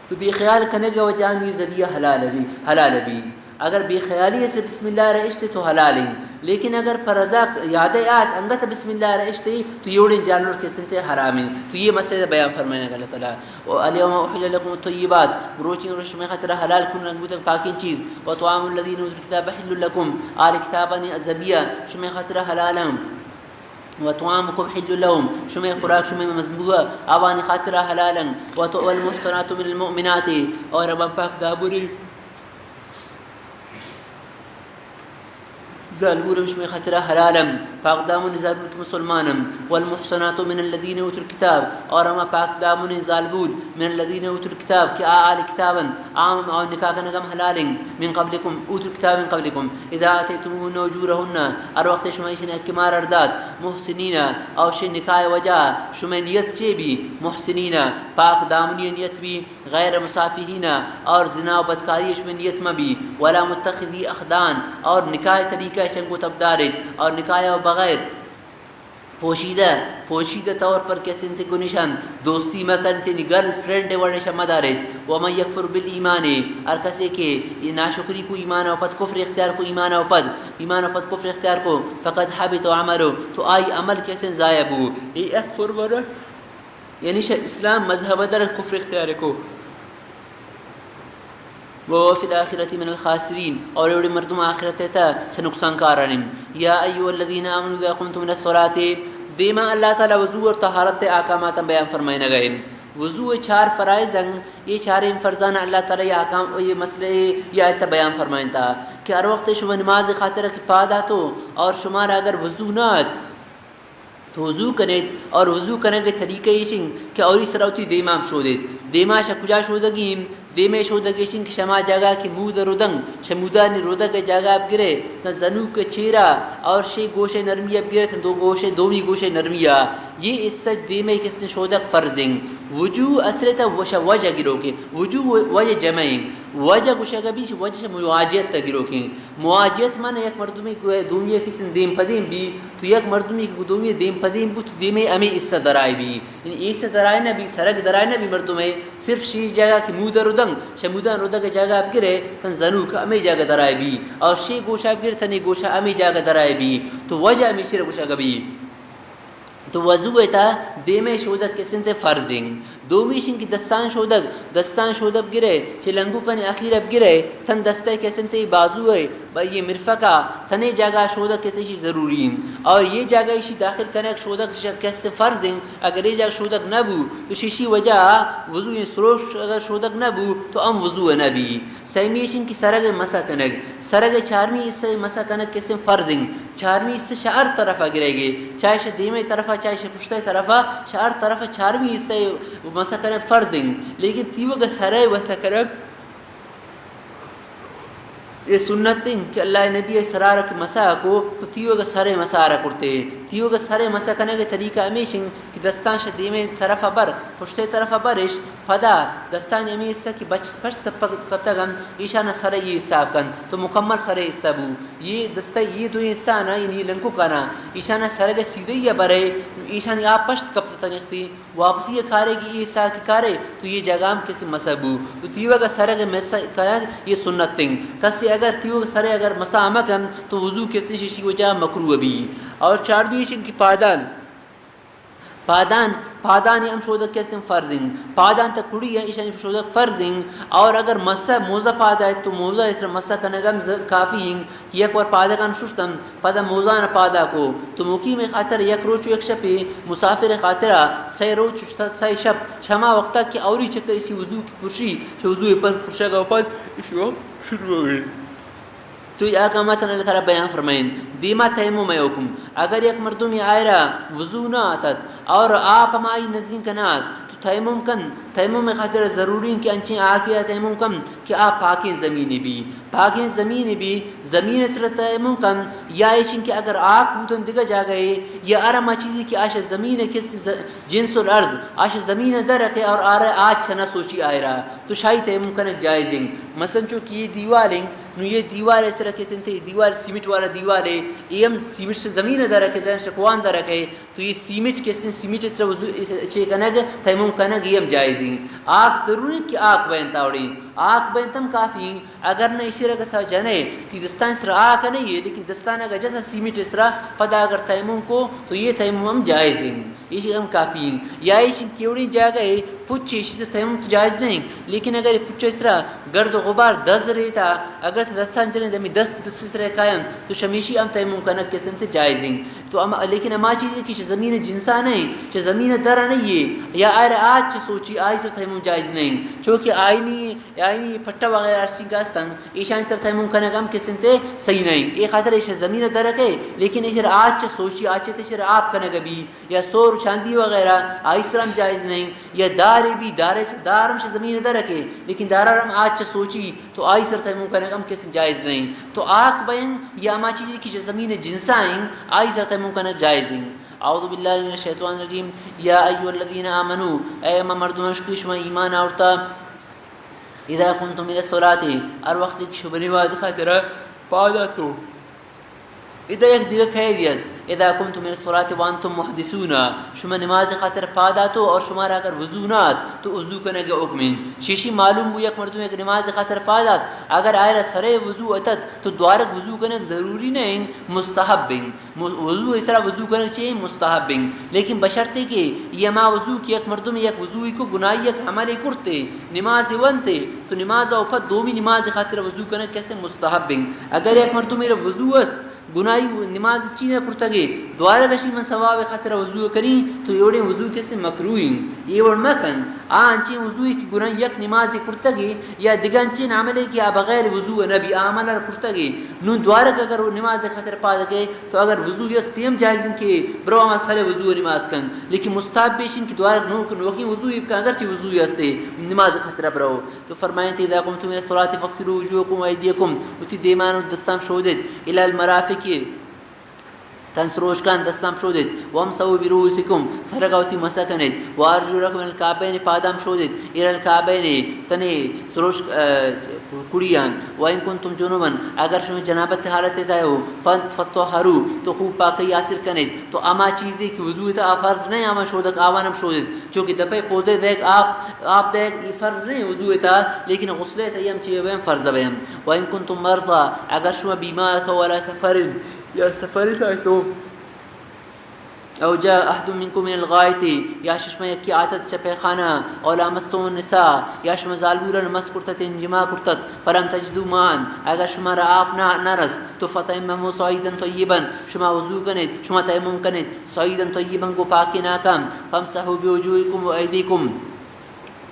تو بے خیال کنگ ءِ وجہ ہم یہ ذبیحہ حلال بی، حلال بی۔ اگر بے خیالی سے بسم اللہ ءَ اشتے تو حلال انت، لیکن اگر پر رضا یاد آت انگت بسم اللہ ءَ اشتے تو یہ وڑیں جانور کس انت حرام انت۔ تو یہ مسئلہ بیان فرمائینگ ءَ انت اللہ تعالی۔ و الیوم احل لکم الطیبات، روچی روچ شمئے خاطر حلال کنگ بوتگ پاکیں چیز۔ و طعام الذین اوتوا الکتاب حل لکم، اہل کتابانی ذبیحہ شمئے خاطر حلال انت۔ و طعامکم حل لهم، شمئے خوراک شمئے مذبوح آوانی خاطرا حلال انت۔ و تو، والمحصنات من المؤمنات، اور ہما پاک دابری زالبول ہم شمئے خاطرا حلال انت، پاک دامن زالبول کہ مسلمان انت۔ والمحصنات من الذین اوتوا الکتاب، اور ہما پاک دامن زالبول، من الذین اوتوا الکتاب، کہ آ اہل کتاب انت، آ ہم، آ نکاح کنگ ہم حلال انت۔ من قبلکم، اوتوا الکتاب من قبلکم، اذا آتیتموهن اجورهن، ہر وقت شما ایشانی حق مہر ار دات، محصنین، اور شی نکاح وجہ شمئے نیت چے بی؟ محصنین، پاک دامنی نیت بی، غیر مسافحین، اور زنا و بدکاری شمئے نیت مہ بی، ولا متخذی اخدان، اور نکاح طریقہ شنگ و تب داریت، اور نکاح و بغیر پوشیدہ، پوشیدہ طور پر کس انت گنشان دوستی مہ کنت، یعنی گرل فرینڈ وڑ شما داریت۔ ومن یکفر بالایمان، ہر کسے کہ یہ ناشکری کو ایمان و پد، کفر اختیار کو ایمان و پد، ایمان و پد کفر اختیار کو، فقد حبط عمله، تو آئی عمل کسے ضائع بو۔ یہ اکفر ور یعنی شہ اسلام مذہب در کفر اختیار کو۔ وهو فی الآخرة من الخاسرین، اور ایوڑے مردم آخرت تا چہ نقصان کاران۔ یا ایها الذین آمنوا اذا قمتم الی الصلاة، دیما اللہ تعالی وضو اور طہارت احکامات بیان فرمائنگا۔ وضو چار فرائض ہیں، یہ چاریں فرضان اللہ تعالی یہ احکام، یہ مسئلے، یہ آیت بیان فرمائنتا کہ ہر وقت شما نماز خاطر کہ پادا تو اور شمارا اگر وضو نہ ات، تو وضو کنیت، اور وضو کنگ ء طریقہ ایش انت کہ اولی سرا وتی دیما ہم شودیت۔ دیما شہ کجا شودگی انت؟ دیما شودگ ایش انت کہ شما جاگہ کہ مود ء ردنگ، شہ مودانی ردگ ء جاگہ ء بگرے، تاں زنوک ء چیرا اور شے گوشے نرمی ء بگرے، تاں دو گوشے، دومی گوشے نرمی ء۔ یہ اس سچ دیما کستیں شودگ فرض انت۔ وجو اصل تا وش-، وجہ گروکیں۔ وجو وجہ جمع انت۔ وجہ گوشگ بیش وجہ شہ مواجہت تا گروکیں۔ مواجہت معنی یک مردمی گو-، دومی کسیں دیم پدیم بی، تو یک مردمی کہ دومی دیم پدیم بو، تو دیمے ہمے حصہ درائے بی۔ یعنی حصہ درائے نہ بی، سرگ درائے نہ بی مردمے، صرف شی جگہ کہ مود ردنگ، شہ مودان ردگ جگہ بگرے، تاں زنوک ہمے جگہ درائے بی۔ اور شی گوشا بگرے، تنے گوشا ہمے جگہ درائے بی۔ تو وجہ ہمیشی را گوشگ بی۔ تو وضو ء تہا دیمے شودگ کسنت فرض انت۔ دومیش انت کہ دستان شودگ، دستان شودگ گرے، چہ لنگوکانی اخیر ء گرے، تن دستہ کسنت بازو ء، با یہ مرفقہ، تنے جاگہ شودگ کسے شی ضروری انت۔ اور یہ جاگہ ایشی داخل کنگ شودگ ش-، کس فرض انت۔ اگر یہ جاگہ شودگ نہ بو، تو شیشی وجہ وضو سروش اگر شودگ نہ بو، تو ہم وضو نہ بی۔ سیمی ایش انت کہ سرگ ء مسح کنگ۔ سرگ ء چارمی حصہ ء مسح کنگ کسیں فرض انت۔ چارمی حصہ شہ ہر طرف ء گرگ ء، چاہے شہ دیم ء طرف ء، چاہے شہ پشت ء طرف ء، شہ ہر طرف ء چارمی حصہ ء مسح کنگ فرض انت۔ لیکن تیوگ ء سر ء مسح کنگ اے سنت انت کہ اللہ ء نبی ء سرا را کہ مسح کو تو تیوگ ء سر ء مسح را کرتے۔ تیوگ ء سر ء مسح کنگ ء طریقہ ہمیش انت کہ دستاں شہ دیمیں طرف ء بر، پشت ء طرف ء برش، پدا دستانی ہمے حصہ کہ بچ-، پشت کپ-، کپتگ انت، ایشان ء سر ء یہ حصہ کنت، تو مکمل سر ء حصہ بو۔ یہ دستہ یہ دوئیں حصہ نا، یعنی لنکوکانا، ایشان ء سرگ ء سیدھے ء برے، ایشانی آپ پشت کپتہ تنیختی، واپسی ء کارے کہ یہ حصہ کہ کارے، تو یہ جگہ ہم کسی مسح بو۔ تو تیوگ ء سرگ ء مسح کنگ یہ سنت انت۔ کسی اگر تیوگ سر ء اگر مسح مکن، تو وضو کسی ششی وجہ مکروہ بی۔ اور چاردویش انت کہ پادان، پادان، پادانی ہم شودگ کسیں فرض انت۔ پادان تا کڑی ہیں، ایشانی شودگ فرض انت۔ اور اگر مسح موزہ پادا ہے تو موزہ اس طرح مسح کنگ ہم ز-، کافی انت۔ یک وار پادگان ششتن، پدا موزان پادا کو۔ تو مقیم خاطر یک روچ و یک شپی، مسافر خاطرا سئے روچ و سئے شپ، شما وقتا کہ اوری چکر اسی وضو کی پرشی، چہ وضو پر پرشگا پد اسی وقت شروع ہوئی۔ تو یہ احکامات اللہ تعالی بیان فرمائیں۔ دیما تیمم ہے حکم۔ اگر یک مردمی آئرا وضو نہ آتت اور آپ ہمائی نزدیک نہ آت، تو تیمم کن۔ تیمم خاطر ضروری کہ انچیں آکے تیمم کن کہ آ پاکیں زمینے بی۔ پاکیں زمینے بی، زمین سر تیمم کن، یا ایشن کہ اگر آک بوتن دگہ جاگہ ہے، یا ارما چیزی کہ آش زمین کس ز-، جنس الارض، آش زمین درکے اور آرہ آج چنا سوچی آئرا، تو شاہی تیمم کنگ جائز ہیں۔ مثلاً چو کہ یہ دیوال ہیں، نو یہ دیوال اس طرح کس انت، یہ دیوال سیمنٹ والا دیوال ہے، یہ ہم سیمنٹ سے زمین درکے، زمین سے کوان درکے، تو یہ سیمنٹ کس انت، سیمنٹ اس طرح وضو اس-، چے کنگ، تیمم کنگ، یہ ہم جائز ہیں۔ آک ضروری کہ آک بینت آوڑیں، آک بینت ہم کافی ہیں۔ اگر نہ ایشی رگتا جنے، تی دستان سر آک نہیں ہے، لیکن دستان اگر جتا سیمنٹ اس طرح پدا اگر تیمم کو، تو یہ تیمم ہم جائز ہیں۔ ایشی ہم کافی ہیں۔ یا ایشی کیوڑی جاگہ ہے، پچ ایشی سر تیمم تو جائز نہیں، لیکن اگر پچ اس طرح گرد و غبار دز ریتا، اگر تو دستان جنے دمی دست دست سر کائن تو شمیشی ہم تیمم کنگ کسنت جائز نہیں۔ تو اما، لیکن اما چیزیں کہ چہ زمین جنسا نہیں، چہ زمین در نہیں ہے، یا آئر آج چہ سوچی آئی سر تیمم جائز نہیں، چونکہ آئینی، آئینی پٹا وغیرہ ہر چیز گاستن، ایشان سر تیمم کنگ ہم کسنت صحیح نہیں۔ اے خاطر ایش زمین در کے، لیکن ایشر آج چہ سوچی آج چہ تشر آپ کنگ بھی۔ یا سور و چاندی وغیرہ، آئی سر ہم جائز نہیں، یا دارے بھی، دارے سے، دار ہم چہ زمین در کے، لیکن دارا ہم آج چہ سوچی تو آئی سر تیمم کنگ ہم کس جائز نہیں۔ تو آک بین یا ہما چیزی کہ چہ زمین جنسا ہیں، آئی سر تیمم کنگ جائز ہیں۔ اعوذ باللہ من الشیطان الرجیم۔ یا ایھا الذین آمنوا، اے ہما مردم اشکو شما ایمان آورتا، اذا قمتم الی الصلاۃ، ہر وقت کہ شما نماز خاطر پادا تو، ادا یک دیگہ قیدی است، اذا قمتم الی الصلاۃ وانتم محدثون، شما نماز خاطر پاد آتو اور شمارا اگر وضو نہ آت تو وضو کنگ حکم ہیں۔ شیشی معلوم بو یک مردم یک نماز خاطر پاد آت، اگر آئرا سرے وضو اتت تو دوارک وضو کنگ ضروری نہیں، مستحب ہیں۔ م-، وضو اس طرح وضو کنگ چے مستحب ہیں، لیکن بشرطے کہ یہ ہما وضو کہ یک مردم یک وضو کو گناہی یک عمل کرتے، نماز ونتے، تو نماز او پد دومی نماز خاطر وضو کنگ کسے مستحب ہیں۔ اگر یک مردم میرا وضو است، گناہی نماز چی نہ کرتگے، دوارہ گشی من ثواب خاطر وضو کنی، تو ایوڑیں وضو کسے مکروہ ہیں، یہ وڑ مکن۔ آ انچیں وضو کہ گناہی یک نماز کرتگے یا دگہ انچیں عملے کہ آ بغیر وضو نبی آ عمل کرتگے، نون دوارہ اگر نماز خاطر پاد گئے تو اگر وضو یستی ہم جائز ہیں کہ برو ہما سر وضو نماز کن، لیکن مستحب بیشن کہ دوارہ نوک، نوکیں وضو بکن، اگرچہ وضو یستے نماز خاطر برو۔ تو فرمائیں، اذا قمتم الی الصلاۃ فاغسلوا وجوہکم و ایدیکم، وتی دیمان و دستان شودت، الی المرافق، تن سروشکان دستان شودت، وامسحوا برؤوسکم، سرگا وتی مسح کنت، وارجلکم الی الکعبین، پادام شودت، الی الکعبین، تنے سروش، ا، کڑیان، و ان کنتم جنبا، اگر شما جنابت حالت تہا ہو، فطہروا، تو خوب پاکی حاصل کنت، تو ہما چیزے کہ وضو تہا فرض نہیں، ہما شودک آوانم شودت، چونکہ دپے پوزے دیگ آپ، آپ دیگ، یہ فرض نہیں وضو تہا، لیکن غسل تہا ہم چیئے بیم فرض بیم۔ و ان کنتم مرضی، اگر شما بیمار تو علی سفر، یا سفر تہا تو، او جاء احد منکم من الغائط، یا ششما یکی آتت چہ پیخانہ، او لامستم النساء، یا شما زالبوران مس کرتت، جماع کرتت، فلم تجدوا ماء، اگر شما را آپ نہ، نہ رست، تو فتیمموا صعیدا طیبا، شما وضو کنیت، شما تیمم کنیت، صعیدا طیبا، گو پاکیں ناکاں، فامسحوا بوجوہکم و ایدیکم،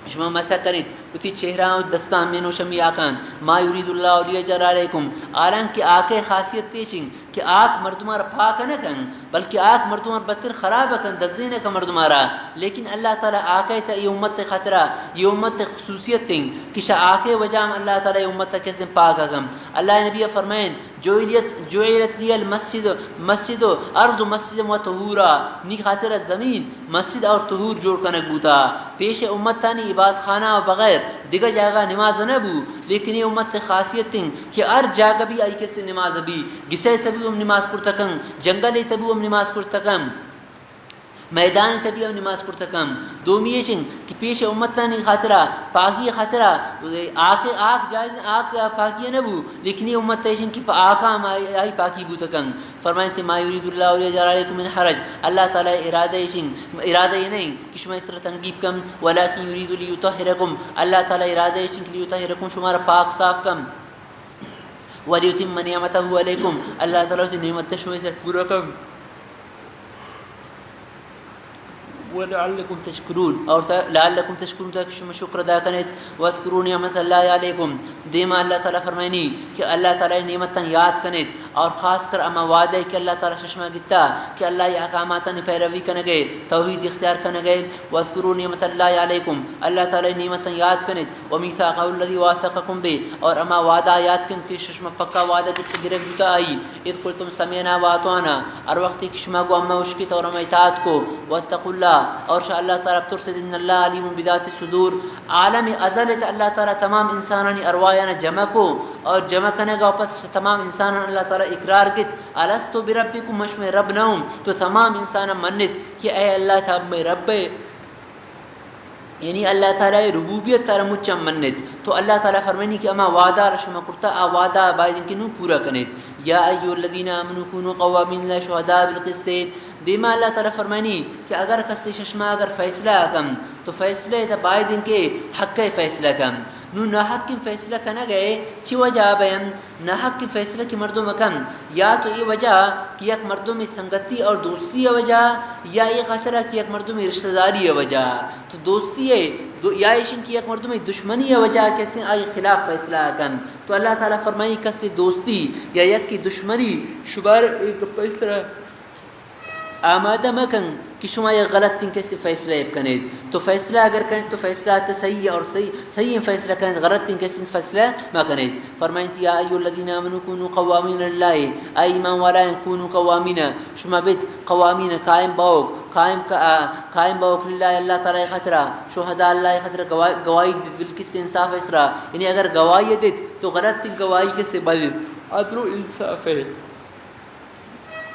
شما مسح کنیت وتی چہرہ و دستان من و شمی آکان، ما یرید اللہ لیجعل علیکم، حالانکہ آکے خاصیت تیچنگ کہ آک مردمارا پاک نہ کن، بلکہ آک مردمارا بدتر خراب کن، دزین کن مردمارا۔ لیکن اللہ تعالی آکے تا ای امت خاطرا، ای امت خصوصیت ہیں کہ شا آکے وجہ ہم اللہ تعالی ای امت کسے پاک کن۔ اللہ نبی فرمائیں، جعلت، جعلت لی المسجد، مسجد، ارض مسجد و طہورا، نی خاطر زمین مسجد اور طہور جوڑ کنگ بوتا۔ پیش امتانی عبادت خانہ و بغیر دگہ جاگہ نماز نہ بو، لیکن یہ امت خاصیت ہیں کہ ہر جاگہ بھی آئی کسے نماز بھی، گسے تبو ہم نماز کرتکن، جنگل تبو ہم نماز کرتکن۔ میدان تبی ہم نماز کرتکم۔ دومی ایش انت کہ پیش امتانی خاطرا، پاکی خاطرا، آک، آک جائز، آک پاکی نہ بو، لیکن یہ امت ایش انت کہ پہ آکا ہم آئی، آئی پاکی بوتکن۔ فرمائنتے، ما یرید اللہ لیجعل علیکم من حرج، اللہ تعالی ارادہ ایش انت، ارادہ یہ نہیں کہ شما اس طرح تنگیب کم، ولکن یرید لیطہرکم، اللہ تعالی ارادہ ایش انت کہ لیطہرکم، شمارا پاک صاف کم۔ ولیتم نعمتہ علیکم، اللہ تعالی وتی نعمت شمئے سر پورا کن۔ ولعلکم تشکرون، اور تا-، لعلکم تشکرون، تاکہ شما شکر ادا کنیت۔ واذکروا نعمت اللہ علیکم، دیما اللہ تعالی فرمائنی کہ اللہ تعالی نعمتاں یاد کنیت، اور خاص کر اما وعدہ کہ اللہ تعالی ششما گتا کہ اللہ احکاماتانی پیروی کنگے، توحید اختیار کنگے۔ واذکروا نعمت اللہ علیکم، اللہ تعالی نعمتاں یاد کنیت۔ ومیثاقہ الذی واثقکم بہ، اور ہما وعدہ یاد کن کہ شما پکا وعدہ گپت گرگ بوتا آئی۔ اذ قلتم سمعنا واطعنا، ہر وقتی کہ شما گو ہما اشکت اور ہما اطاعت کو۔ واتقوا اللہ، اور شہ اللہ تعالی بترسیت، ان اللہ علیم بذات الصدور، عالم ازل ات اللہ تعالی تمام انسانانی ارواحانا جمع کو، اور جمع کنگا پس تمام انسانان اللہ تعالی اقرار گت، الست بربکم، من شمئے رب نہم؟ تو تمام انسانان منت کہ اے اللہ، تو مئے رب ئے۔ یعنی اللہ تعالی ربوبیت ترا مچم منت۔ تو اللہ تعالی فرمانی کہ اما وعدہ را شما کرتا، آ وعدہ باید انکہ نوں پورا کنیت۔ یا ایھا الذین آمنوا کونوا قوامین للہ شہداء بالقسط۔ دیما اللہ تعالی فرمانی کہ اگر کسے ششما اگر فیصلہ کن تو فیصلہ تا باید ان کہ حق فیصلہ کن۔ نو ناحق فیصلہ کنگے چی وجہ بین؟ ناحق فیصلہ کہ مردم کن یا تو اے وجہ کہ یک مردم سنگتی اور دوستی وجہ، یا اے خاطرہ کہ یک مردم رشتہ داری وجہ۔ تو دوستی ہے دو، یا ایشن کہ یک مردم دشمنی وجہ کسے آئی خلاف فیصلہ کن۔ تو اللہ تعالی فرمائی، کسے دوستی یا یک کی دشمنی شمار ایک فیصلہ آمادہ مکن کہ شما یک غلطیں کسے فیصلہ بکنیت۔ تو فیصلہ اگر کنیت تو فیصلہ تے صحیح اور صحیح، صحیح فیصلہ کنیت، غلطیں کسے فیصلہ مکنیت۔ فرمائیت، یا ایھا الذین آمنوا کونوا قوامین للہ، اے ایمان والایان، کونوا قوامین، شما بیت قوامین، قائم باوک، قائم کا-، قائم باوک للہ، اللہ تعالی خاطرہ، شہداء، اللہ خاطرہ گواہی، گواہی دیت بالقسط، انصاف سرا۔ یعنی اگر گواہی دیت تو غلطیں گواہی کسے بدیت، عدل و انصاف ہے۔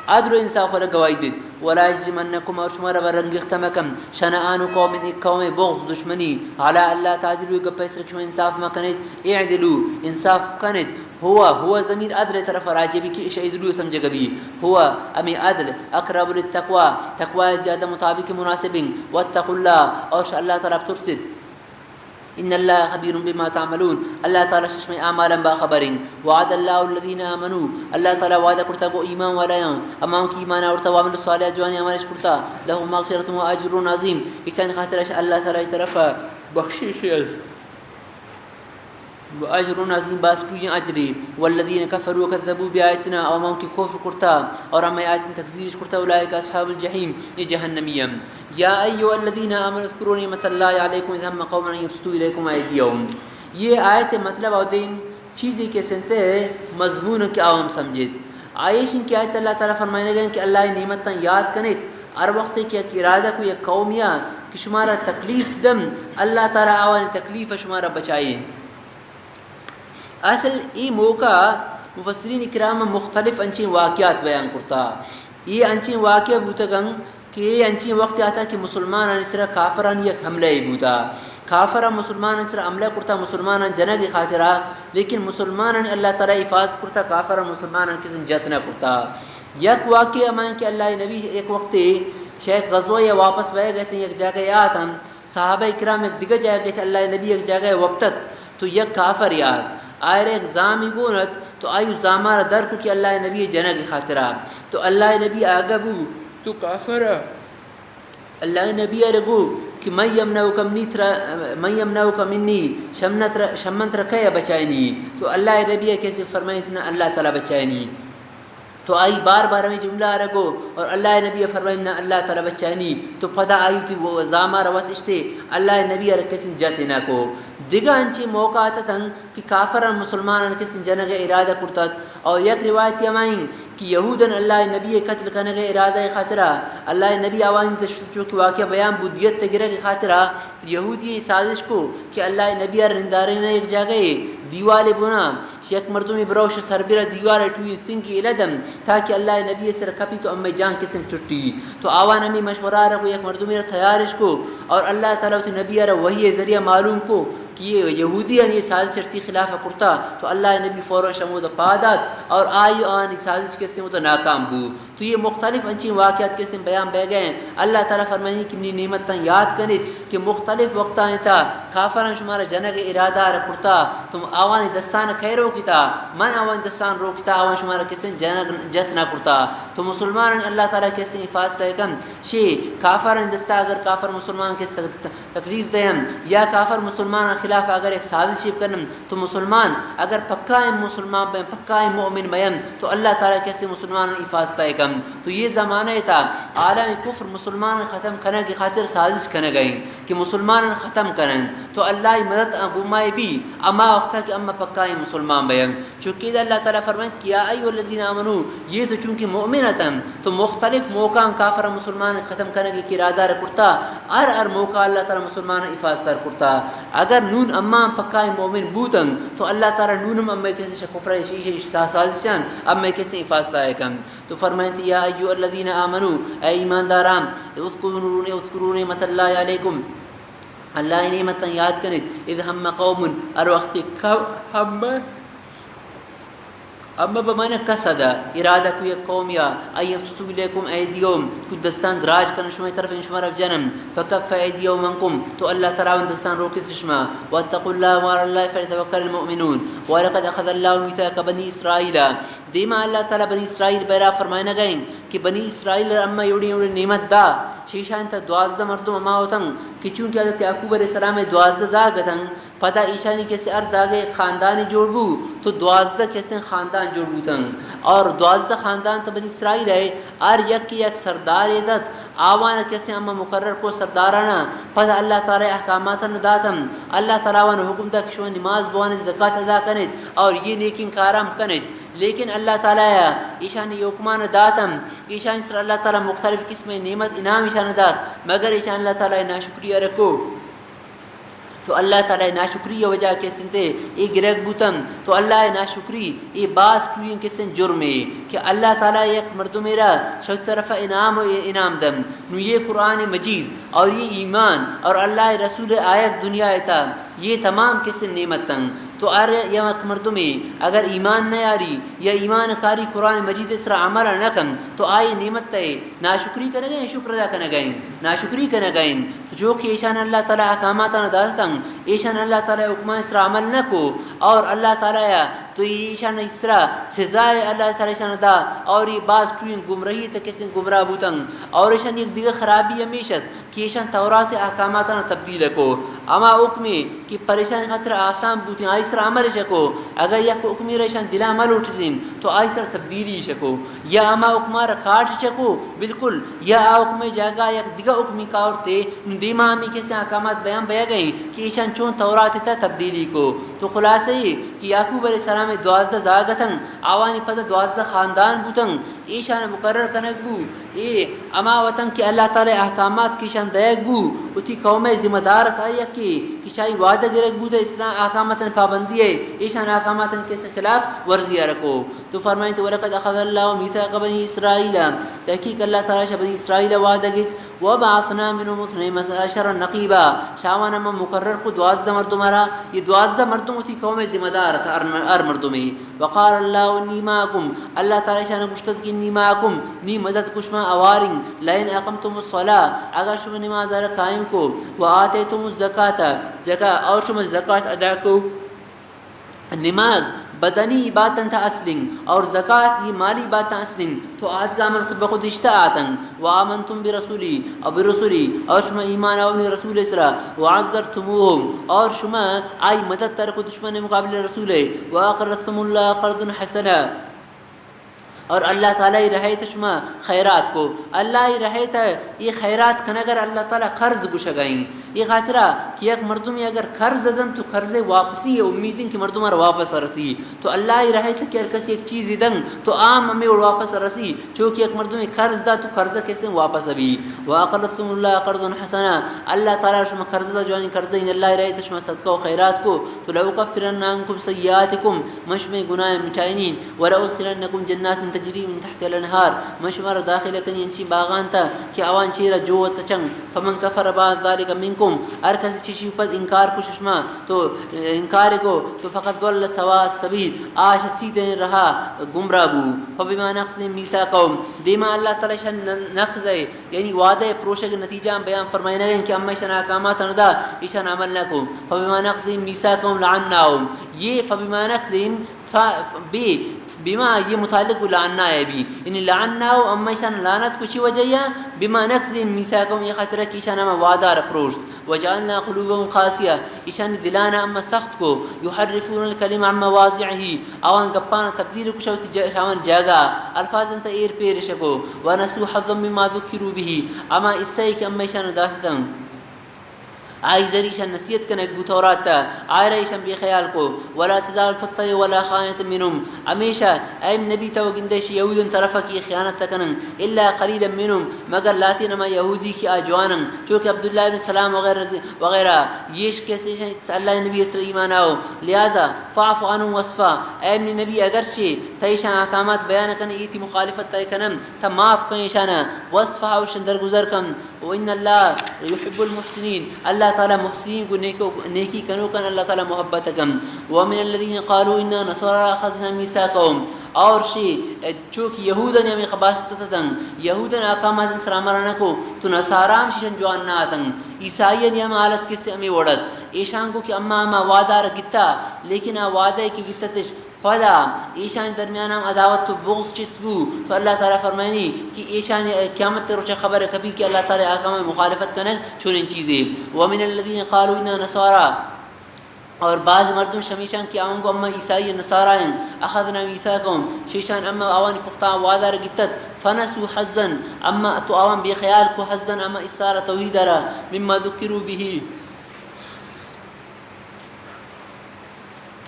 عدل و انصاف والا گواہی دیت۔ ولا یجرمنکم، اور شمارا بر انگیختہ مکن، شنآن قوم، ایک قوم بغض، دشمنی، علی الا تعدلوا، گپ سر شما انصاف مکنیت، اعدلوا، انصاف کنیت۔ ھو، ھو ضمیر عدل طرف راجع بی کہ اش اعدلوا سمجھگا بی۔ ھو، ہمے عدل، اقرب للتقوی، تقوی زیادہ مطابق مناسب ہیں۔ واتقوا اللہ، اور شہ اللہ تعالی بترسیت۔ ان اللہ خبیر بما تعملون، اللہ تعالی ششمئے اعمالاں باخبر انت۔ وعد اللہ الذین آمنوا، اللہ تعالی وعدہ کرتا گو ایمان والایاں، ہماں کہ ایمان آورتا وعملوا الصالحات، جوانیں اعمالش کرتا، لهم مغفرة واجر عظیم، ایشانی خاطر اش اللہ تعالی طرف بخشش است و اجر عظیم، باز ٹوئیں اجرے۔ والذین کفروا وکذبوا بآیاتنا، او ہماں کہ کفر کرتا اور ہمے آیتاں تکذیبش کرتا، اولئک اصحاب الجحیم، یہ جہنمی ہم۔ یا ایھا الذین آمنوا اذکروا نعمت اللہ علیکم اذ ھم قوم ان یبسطوا الیکم ایدیھم۔ یہ آیت مطلب او دیم چیزے کہ سنتے مضمون کہ عوام سمجھیت۔ آیشن کہ آیت اللہ تعالی فرمائنگا کہ اللہ نعمتاں یاد کنیت، ہر وقت کہ یک ارادہ کو یک قومیا کہ شمارا تکلیف دم، اللہ تعالی آوانی تکلیف شمارا بچائیں۔ اصل اے موقع مفسرین کرام مختلف انچیں واقعات بیان کرتا۔ اے انچیں واقعہ بوتگن کہ اے انچیں وقت آتا کہ مسلمانانی سرا کافرانی یک حملہ ای بوتا۔ کافر مسلمانانی سرا حملہ کرتا مسلمانان جنگ خاطرا، لیکن مسلمانانی اللہ تعالی حفاظت کرتا، کافر مسلمانان کسن جت نہ کرتا۔ یک واقعہ ہمائیں کہ اللہ نبی یک وقتے شہ غزوہ یا واپس بہ گئے تھے، یک جگہ آتن، صحابہ کرام یک دگہ جاگہ چہ اللہ نبی یک جاگہ وپتت تو یک کافر یات، آئرا یک زامی گون ات تو آئی زامارا در کو کہ اللہ نبی جنگ خاطرا۔ تو اللہ نبی آگہ بو تو کافر اللہ نبی ارا گو کہ من یمنعک منی ترا، من یمنعک منی، شمن ترا، شمن ترا کئے بچائینی؟ تو اللہ نبی کسے فرمائیت نہ، اللہ تعالی بچائینی۔ تو آئی بار بار ہمیں جملہ آ رگو اور اللہ نبی فرمائے نہ اللہ تعالی بچائینی۔ تو پدا آئی تی وہ زامار وت اشتے اللہ نبی ار کسن جت نہ کو۔ دگہ انچیں موقع آتتن کہ کافران مسلمانان کسن جنگ ارادہ کرتت۔ اور یک روایت ہمائیں کہ یہودن اللہ نبی قتل کنگ ارادہ خاطرہ اللہ نبی آوانی دشت چونکہ واقعہ بیان بو دیت گرگ خاطرہ تو یہودی سازش کو کہ اللہ نبی ار نندارینہ یک جاگہ دیوال بنا یک مردمے برو شہ سربرا دیوار ء ٹوئیں سنگے الہ دنت تاکہ اللہ ء نبی ء سر ء کپیت و امئے جان کسن چٹی۔ تو آوان ہمے مشورہ ء را گوں یک مردمے را تیارش کو اور اللہ تعالی وتی نبی ء را وحی ء ذریعہ معلوم کو کہ یہ یہودیانی سازش ارتی خلاف ء کرتا۔ تو اللہ ء نبی فوراً شمود ء پاد آت اور آئی آنی سازش کسن وتا ناکام بو۔ تو یہ مختلف انچیں واقعات کسن بیان بہ گئے ہیں۔ اللہ تعالی فرمائنی کہ منی نعمتاں یاد کنیت کہ مختلف وقتانی تہا کافران شمارا جنگ ارادہ را کرتا، تو آوانی دستان کئے روکتا؟ من آوانی دستان روکتا، آوان شمارا کسن جنگ جت نہ کرتا۔ تو مسلمانان اللہ تعالی کسن حفاظت کن شی کافران دستا، اگر کافر مسلمان کس تک تکلیف دئینت یا کافر مسلمانان خلاف اگر یک سازشے بکننت، تو مسلمان اگر پکائیں مسلمان بئینت، پکائیں مؤمن بئینت، تو اللہ تعالی کسے مسلمانان حفاظت کنت۔ تو یہ زمانہ تا عالم کفر مسلمانان ختم کنگ کی خاطر سازش کنگ ء انت کہ مسلمانان ختم کننت۔ تو اللہ مدد گومائے بی، اما وقتا کہ اما پکائیں مسلمان بئینت۔ چونکہ ادا اللہ تعالی فرمائیت کہ یا ایھا الذین آمنوا، یہ تو چونکہ مؤمن اتنت، تو مختلف موقعاں کافر مسلمان ختم کنگ کی ارادہ را کرتا، ہر ہر موقع اللہ تعالی مسلمان حفاظت را کرتا۔ اگر نون اما پکائیں مؤمن بوتنت، تو اللہ تعالی نون ہم امے کسے شہ کفر شیشہ سازشان امے کسے حفاظت کنت۔ تو فرمائیت یا ایھا الذین آمنوا، اے ایمانداران، اذکروا، اذکروا نعمت اللہ علیکم، اللہ نعمتاں یاد کنیت، اذ ھم قوم، ہر وقت کہ ہم، اما بمعنی قصد، ارادہ کو یک قومیا، ان یبسطوا الیکم ایدیہم، کو دستان دراج کنن شمئے طرف، ان شمارا بجنن، فکف ایدیہم عنکم، تو اللہ تعالی وان دستان روکت شما، واتقوا اللہ، مار اللہ فلیتوکل المؤمنون، ولقد اخذ اللہ میثاق بنی اسرائیل، دیما اللہ تعالی بنی اسرائیل بیرا فرمائنگا انت کہ بنی اسرائیل اما یوڑی یوڑی نعمت دا، شیشان تا دوازدہ مردم اما ہوتن کہ چونکہ حضرت یعقوب علیہ السلام دوازدہ زاگ اتن، پدا ایشانی کسے ہر زاگے یک خاندانے جوڑ بو، تو دوازدہ کسے خاندان جوڑ بوتن۔ اور دوازدہ خاندان تو بنی اسرائیل ہے، ہر یک یک سردارے دات، آوان کسے اما مقرر کو سردارانا، پدا اللہ تعالی احکاماتن داتن، اللہ تعالی وان حکم دا کہ شما نماز بوانت، زکات ادا کنت اور یہ نیکین کارام کنت۔ لیکن اللہ تعالی ایشانی حکمان داتن، ایشانی سر اللہ تعالی مختلف قسم نعمت انعام ایشان دات، مگر ایشان اللہ تعالی ناشکری رکو۔ تو اللہ تعالی ناشکری وجہ کسنتے اے گرگ بوتن، تو اللہ ناشکری اے باز ٹوئیں کسن جرمے کہ اللہ تعالی یک مردمے را شو طرف انعام و انعام دن۔ نو یہ قرآن مجید اور یہ ایمان اور اللہ رسول آیت دنیا اتا، یہ تمام کسن نعمتن۔ تو ہر یک مردمے اگر ایمان نیاری یا ایمان کاری قرآن مجید سرا عمل نہ کن، تو آئی نعمت تے ناشکری کنگا ہیں، شکر ادا کنگا ہیں، ناشکری کنگا ہیں۔ تو جو کہ ایشان اللہ تعالی احکاماتان داتن، ایشان اللہ تعالی حکمان سرا عمل نہ کو، اور اللہ تعالی تو ایشان اسرا سزائے اللہ تعالی ایشان دا، اور یہ باز ٹوئیں گمراہی تے کسن گمراہ بوتن، اور ایشان یک دیگر خرابی ہمیشت کہ ایشان تورات احکاماتان تبدیل کو۔ ہما حکمے کہ پریشان خاطر آسان بوتیں، آئی سر عمل شکو۔ اگر یک حکمے را ایشان دلا مہ لوٹتیں، تو آئی سر تبدیلی شکو۔ یا ہما حکما را کاٹ شکو، بالکل، یا آ حکمے جاگہ یک دگہ حکمے کاورتے، نو دیما ہمیں کسے احکامات بیان بیگ ہیں کہ ایشان چون تورات تا تبدیلی کو۔ تو خلاصہ یہ کہ یعقوب علیہ السلام دوازدہ زاگ اتن، آوانی پدا دوازدہ خاندان بوتن، ایشان مقرر کنگ بو، اے ہما وطن کہ اللہ تعالی احکامات کہ ایشان دئیگ بو، وتی قوم ذمہ دار ات، آئی یکے کہ شاہی وعدہ گرگ بوت اسلام احکاماتن پابندی ہے، ایشان احکاماتن کس خلاف ورزی ء رکو۔ تو فرمائیں تو ولقد اخذ اللہ میثاق بنی اسرائیل، تحقیق اللہ تعالی شہ بنی اسرائیل وعدہ گت، وبعثنا منهم اثنی عشر نقیبا، شاوان ہم مقرر کو دوازدہ مردم را، یہ دوازدہ مردم وتی قوم ذمہ دار ات ہر، ہر مردمے۔ وقال اللہ انی معکم، اللہ تعالی شان گوشتت کہ انی معکم، نی مدد کو شما اواریں، لئن اقمتم الصلاة، اگر شما نماز را قائم کو، و آتیتم الزکاة، زکا، اور شما زکات ادا کو۔ نماز بدنی عبادت انت اصلیں، اور زکات یہ مالی عبادت اصلیں، تو آدگہ عمل خود بخود اشتہ آتن۔ وآمنتم برسولی، اور برسولی، اور شما ایمان آؤنی رسول اسرا، وعزرتموهم، اور شما آئی مدد ترک دشمن مقابل رسول ہے، واقرضتم اللہ قرضا حسنا، اور اللہ تعالی رہے تو شما خیرات کو، اللہ رہے تو یہ خیرات کنگر اللہ تعالی قرض گشگائیں۔ یہ خاطرہ کہ یک مردمی اگر قرض دن تو قرض واپسی ہے، امیدیں کہ مردم واپس رسی۔ تو اللہ ء رہے تک کہ ہر کس یک چیزے دن تو آ ہم ہمے وڑ واپس رسی، چو کہ یک مردمے قرض دا تو قرض کسے واپس بی۔ واقرضتم اللہ قرضا حسنا، اللہ تعالی شما قرض دا جوانی قرض، ان اللہ ء رہے تک شما صدقہ و خیرات کو، تو لأکفرن عنکم سیئاتکم، من شمے گناہ مٹائنی، ولأدخلنکم جنات تجری من تحتها الانہار، من شما را داخل کنی انچی باغان تا کہ آوان چیرا جو و تچن۔ فمن کفر بعد ذلك منکم، ہر کس چشی پد انکار کو شما، تو انکار کو، تو فقد ضل سواء السبیل، آش سیدھیں رہا گمراہ بو۔ فبما نقضهم میثاقهم، دیما اللہ تعالی شان نقض ہے، یعنی وعدہ پروشگ نتیجہ ہم بیان فرمائنگ ہیں کہ اما ایشان احکامات اندا ایشان عمل نہ کو۔ فبما نقضهم میثاقهم لعناهم، یہ فبما نقضهم ف-، ف-، بے، بما یہ متعلق لعنا ہے بھی۔ یعنی لعنا و اما ایشان لعنت کو چی وجہ یا؟ بما نقضهم میثاقهم، یہ خاطر کہ ایشان ہما وعدہ را پروشت۔ وجعلنا قلوبهم قاسیہ، ایشان دلانا اما سخت کو۔ یحرفون الکلم عن مواضعه، آوان گپانا تبدیل کو شوتی جا-، شاوان جاگا، الفاظ انت ایر پیر شکو۔ ونسوا حظا مما ذکروا به، اما حصہ کہ اما ایشان داتتن۔ آئی ذریعہ ایشان نصیحت کنگ بو تورات تا، آئرا ایشان بے خیال کو۔ ولا تزال تطلع على خائنة منهم، ہمیشہ اے نبی تو گندے شی یہودن طرف کی خیانت کنن، الا قليلا منهم، مگر لاتین ہما یہودی کہ آ جوانن، چو کہ عبداللہ بن سلام وغیرہ، وغیرہ، یہ کسے ایشان اللہ نبی اسر ایمان آؤ، لہذا فاعف عنهم واصفح، اے نبی اگرچہ تا ایشان احکامات بیان کن، ایتی مخالفت تا کنن، تا معاف کن ایشانا، واصفح، اوشن درگزر کن، وان اللہ یحب المحسنین، اللہ تعالی محسنین کو نیکو، نیکی کنوکان اللہ تعالی محبت کن۔ ومن الذین قالوا انا نصارى اخذنا میثاقهم، اور شی، چو کہ یہودانی ہمے خباثت اتن، یہودان احکاماتن سر عمل نہ کو، تو نصارا ہم شیشان جوان نہ اتن۔ عیسائیانی ہم حالت کسے ہمے وڑ ات۔ ایشان کو کہ اما ہما وعدہ را گتا، لیکن آ وعدہ کہ گتتش پدا ایشانی درمیان ہم عداوت و بغض چست بو، تو اللہ تعالی فرمائنی کہ ایشانی قیامت روچا خبر کپی کہ اللہ تعالی احکام مخالفت کنگ چونیں چیزے۔ ومن الذین قالوا انا نصارا، اور بعض مردم شمیشان کہ آؤں گو اما عیسائی نصارا ہیں، اخذنا میثاقهم، شیشان اما آوانی پختان وعدہ را گتت، فنسوا حظا، اما تو آوان بے خیال کو، حظا اما حصہ را، توحید را، مما ذکروا به،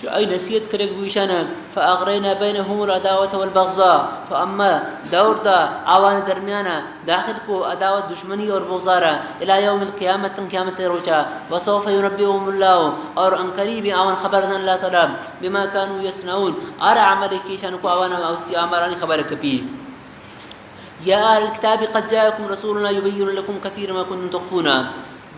کہ آئی نصیحت کرگ بو ایشان، فاغرینا بینهم العداوة والبغضاء، تو اما دور دا آوان درمیان داخل کو عداوت، دشمنی اور بغضا را، الی یوم القیامة، تن قیامت روچا، وسوف ینبئهم اللہ، اور ان قریب آوان خبر دن اللہ تعالی، بما کانوا یصنعون، ہر عمل کہ ایشان کو آوان وتی اعمالانی خبر کپی۔ یا اہل الکتاب قد جاءکم رسولنا یبین لکم کثیرا ما کنتم تخفون۔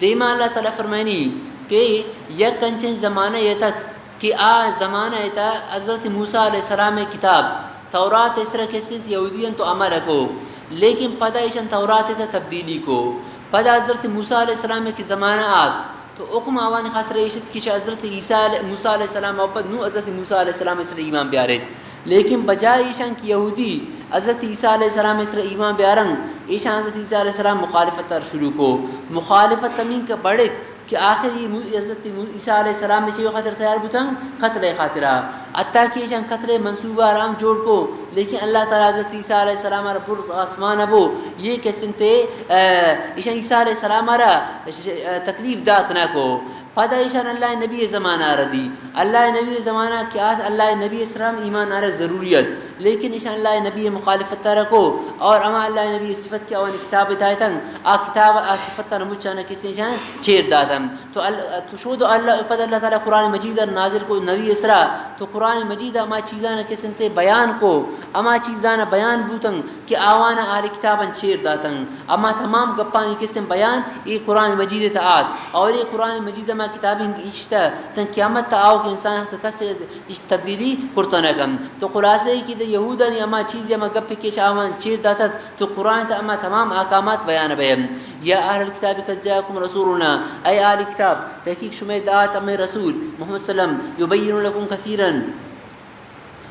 دیما اللہ تعالی فرمائنی کہ یک انچیں زمانہ یتت کہ آ زمانہ ءِ تہا حضرت موسیٰ علیہ السلام ءِ کتاب تورات ءِ سرا کسنت یہودیاں تو عمل کو، لیکن پدا ایشان تورات ءِ تہا تبدیلی کو۔ پدا حضرت موسیٰ علیہ السلام ءِ کہ زمانہ آت تو حکم آوانی خاطر ایش ات کہ چہ حضرت عیسیٰ علیہ، موسیٰ علیہ السلام ءَ پد نوں حضرت موسیٰ علیہ السلام ءِ سرا ایمان بیاریت۔ لیکن بجائے ایشان کہ یہودی حضرت عیسیٰ علیہ السلام ءِ سرا ایمان بیارن، ایشان حضرت عیسیٰ علیہ السلام مخالفت ءَ شروع کو۔ مخالفت ہمینکہ بڑت کہ آخر یہ مو-، حضرت مو-، عیسیٰ علیہ السلام ءَ چے خاطر تیار بوتن؟ قتل ءِ خاطرا۔ حتیٰ کہ ایشان قتل ءِ منصوبہ آرام جوڑ کو، لیکن اللہ تعالی حضرت عیسیٰ علیہ السلام ءَ را برز آسمان ءَ بو، یہ کسنت، آ، ایشان عیسیٰ علیہ السلام ءَ را ش-، آ، تکلیف دات نہ کو۔ پدا ایشان اللہ ءِ نبی ءِ زمانہ ءَ را دی۔ اللہ ءِ نبی ءِ زمانہ کہ آت، اللہ ءِ نبی ءِ سرا ہم ایمان آرگ ضروری ات۔ لیکن ایشان اللہ ءِ نبی ءِ مخالفت ءَ را کو اور ہما اللہ ءِ نبی ءِ صفت کہ آوانی کتاب ءِ تہا اتن، آ کتاب ءِ آ صفت ءَ را مچانا کسے ایشان چیر داتن۔ تو ال-، تو شود اللہ، پد اللہ تعالی قرآن مجید ءَ را نازل کو نبی ءِ سرا، تو قرآن مجید ءَ ہما چیزانا کسنت بیان کو، ہما چیزانا بیان بوتن کہ آوانا اہل کتاباں چیر داتن۔ اما تمام گپانی کسیں بیان اے قرآن مجید ءِ تہا آت، اور اے قرآن مجید ہما کتابیں اشتہ تاں قیامت تہا آؤک انسان ءَ کس اش تبدیلی کرتا نہ کنت۔ تو خلاصہ ای کہ دے یہودانی ہما چیز، ہما گپ کہ چہ آوان چیر داتت، تو قرآن تہا ہما تمام احکامات بیان بئے۔ یا اہل الکتاب قد جاءکم رسولنا، اے اہل کتاب، تحقیق شمئے دات ہمے رسول محمد صلی اللہ علیہ وسلم، یبین لکم کثیرا،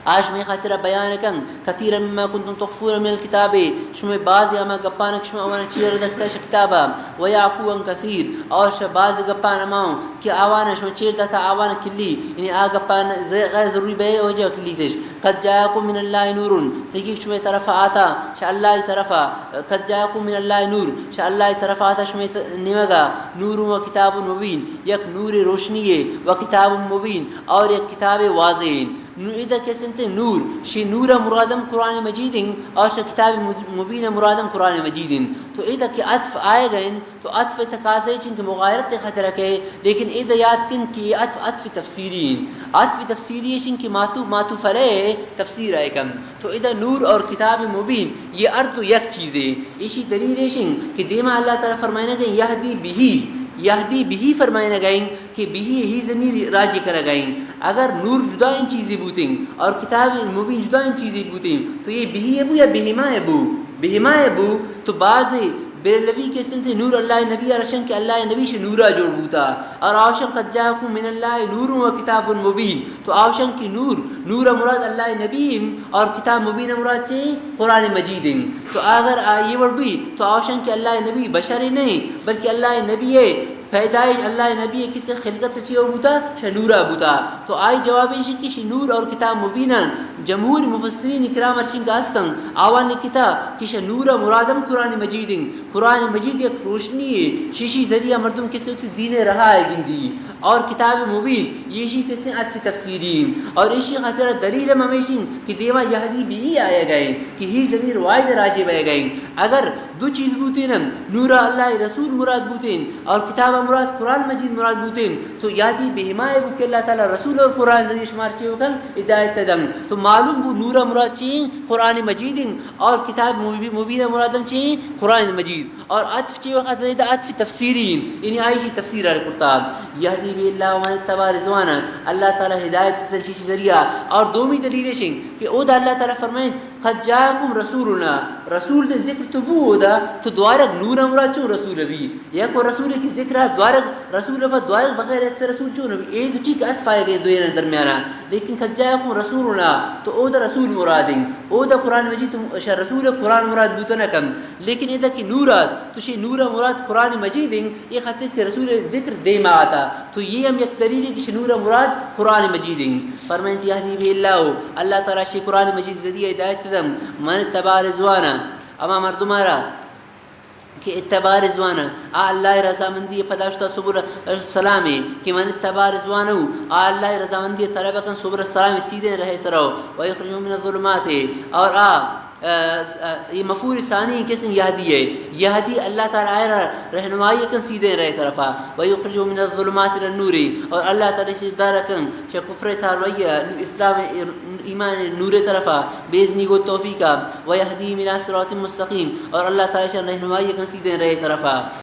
آ شمئے خاطرا بیان کن، کثیرا مما کنتم تخفون من الکتاب، شمئے بعض ہما گپان کہ شما آوانا چیر داشتہ شہ کتابا، ویعفو عن کثیر، اور شہ بعض گپان ہما کہ آوانا شما چیر داتا آوانا کلی، یعنی آ گپان ز-، غیر ضروری بئے وجہ کلیتش۔ قد جاءکم من اللہ نور، تحقیق شمئے طرفا آتا، شہ اللہ طرفا، قد جاءکم من اللہ نور، شہ اللہ طرفا آتا شمئے ت-، نیمگا، نور و کتاب مبین، یک نور روشنی ہے، و کتاب مبین، اور یک کتاب واضح ہے۔ نو ادا کسنت نور، شی نور مرادم قرآن مجید ہیں، اور شہ کتاب مب-، مبین مرادم قرآن مجید ہیں۔ تو ادا کہ عطف آئے گئے، تو عطف ءِ تقاضا ایش انت کہ مغایرت ءِ خاطرا کئے، لیکن ادا یات کن کہ اے عطف، عطف تفسیری انت۔ عطف تفسیری ایش انت کہ معطوف، معطوف علیہ تفسیر ءَ کن۔ تو ادا نور اور کتاب مبین، یہ ہر دو یک چیزے۔ ایشی دلیل ایش انت کہ دیما اللہ تعالی فرمائنگ ءَ یہدی بہ، یہدی بہ فرمائنگ ءَ کہ بہ ہی ضمیر راجع کنگ ءَ۔ اگر نور جدائیں چیزے بوتیں اور کتاب مبین جدائیں چیزے بوتیں، تو یہ بہ بو یا بہما بو؟ بہما بو۔ تو بعض بریلوی کسنت نور اللہ نبی ءَ را شن کہ اللہ نبی شہ نورا جوڑ بوتا۔ اور آوشن قد جاءکم من اللہ نور و کتاب مبین۔ تو آوشن کہ نور، نور مراد اللہ نبی ہیں اور کتاب مبین مراد چے؟ قرآن مجید ہیں۔ تو اگر آ یہ وڑ بی تو آوشن کہ اللہ نبی بشر نہیں، بلکہ اللہ نبی ہے پیدائش، اللہ نبی ہے کسی خلقت سے چے بوتا؟ شہ نورا بوتا۔ تو آئی جواب ایش کہ شہ نور اور کتاب مبینان جمہور مفسرین کرام ہرچنگ ہستن، آوان لکھتا کہ شہ نورا مرادم قرآن مجید ہیں۔ قرآن مجید یک روشنی ہے، شیشی ذریعہ مردم کسے وتی دین رہا ہے گندی۔ اور کتاب مبین، یہ شی کسے عطف تفسیری ہیں۔ اور ایشی خاطر دلیل ہم ہمیش ہیں کہ دیما یہدی بہ آئے گئے کہ ہی ضمیر واحد راجع بہ گئے۔ اگر دو چیز بوتین، نورا اللہ رسول مراد بوتین اور کتاب مراد قرآن مجید مراد بوتین، تو یہدی بہما بو کہ اللہ تعالی رسول اور قرآن ذریعہ شمار چے کن ہدایت دن۔ تو معلوم بو نورا مراد چی؟ قرآن مجید ہیں۔ اور کتاب مبی-، مبین مرادم چی؟ قرآن مجید۔ اور عطف چی وقت رہی دا عطف تفسیری ہیں، یعنی آئی شی تفسیر ءَ کرتا۔ یہدی بہ اللہ من اتبع رضوانہ۔ اللہ تعالی ہدایت دنت چیچی ذریعہ۔ اور دومی دلیل اش انت کہ اودا اللہ تعالی فرمائیں، قد جاءکم رسولنا، رسول دے ذکر تو بو اودا، تو دوارگ نور مراد چون رسول بی؟ یک و رسول کی ذکر دوارگ، رسول پہ دوارگ بغیر یک سے رسول چون بی؟ اے تو ٹھیک عطف آئے گئے دوئیں درمیانا، لیکن قد جاءکم رسولنا تو اودا رسول مراد انت، اودا قرآن مجید تو شہ رسول قرآن مراد بوت نہ کن، لیکن ادا کہ نور آت تو شہ نور مراد قرآن مجید انت، اے خاطر کہ رسول ذکر دیما آتا۔ تو یہ ہم یک دلیلے کہ شہ نور مراد قرآن مجید انت۔ فرمائنت یہدی بہ اللہ، اللہ تعالی شہ قرآن مجید ذریعہ ہدایت دنت، من اتبع رضوانہ، ہما مردمارا کہ اتبع رضوانہ، آ اللہ رضامندی پدا شتا سبل السلام، کہ من اتبع رضوانہ، آ اللہ رضامندی طلب کن سبل السلام سیدھیں رہ سرو، و یخرجہ من الظلمات، اور آ اے مفعول ثانی کسیں یہدی ہے۔ یہدی اللہ تعالی آئرا رہنمائی کن سیدھیں رہ طرفا، و یخرجہ من الظلمات الی النور، اور اللہ تعالی شہ در کن شہ کفر تاروی اسلام ایمان نور طرفا، باذنہ و توفیقا، و یہدیہم الی صراط مستقیم، اور اللہ تعالی شہ رہنمائی کن سیدھیں رہ طرفا۔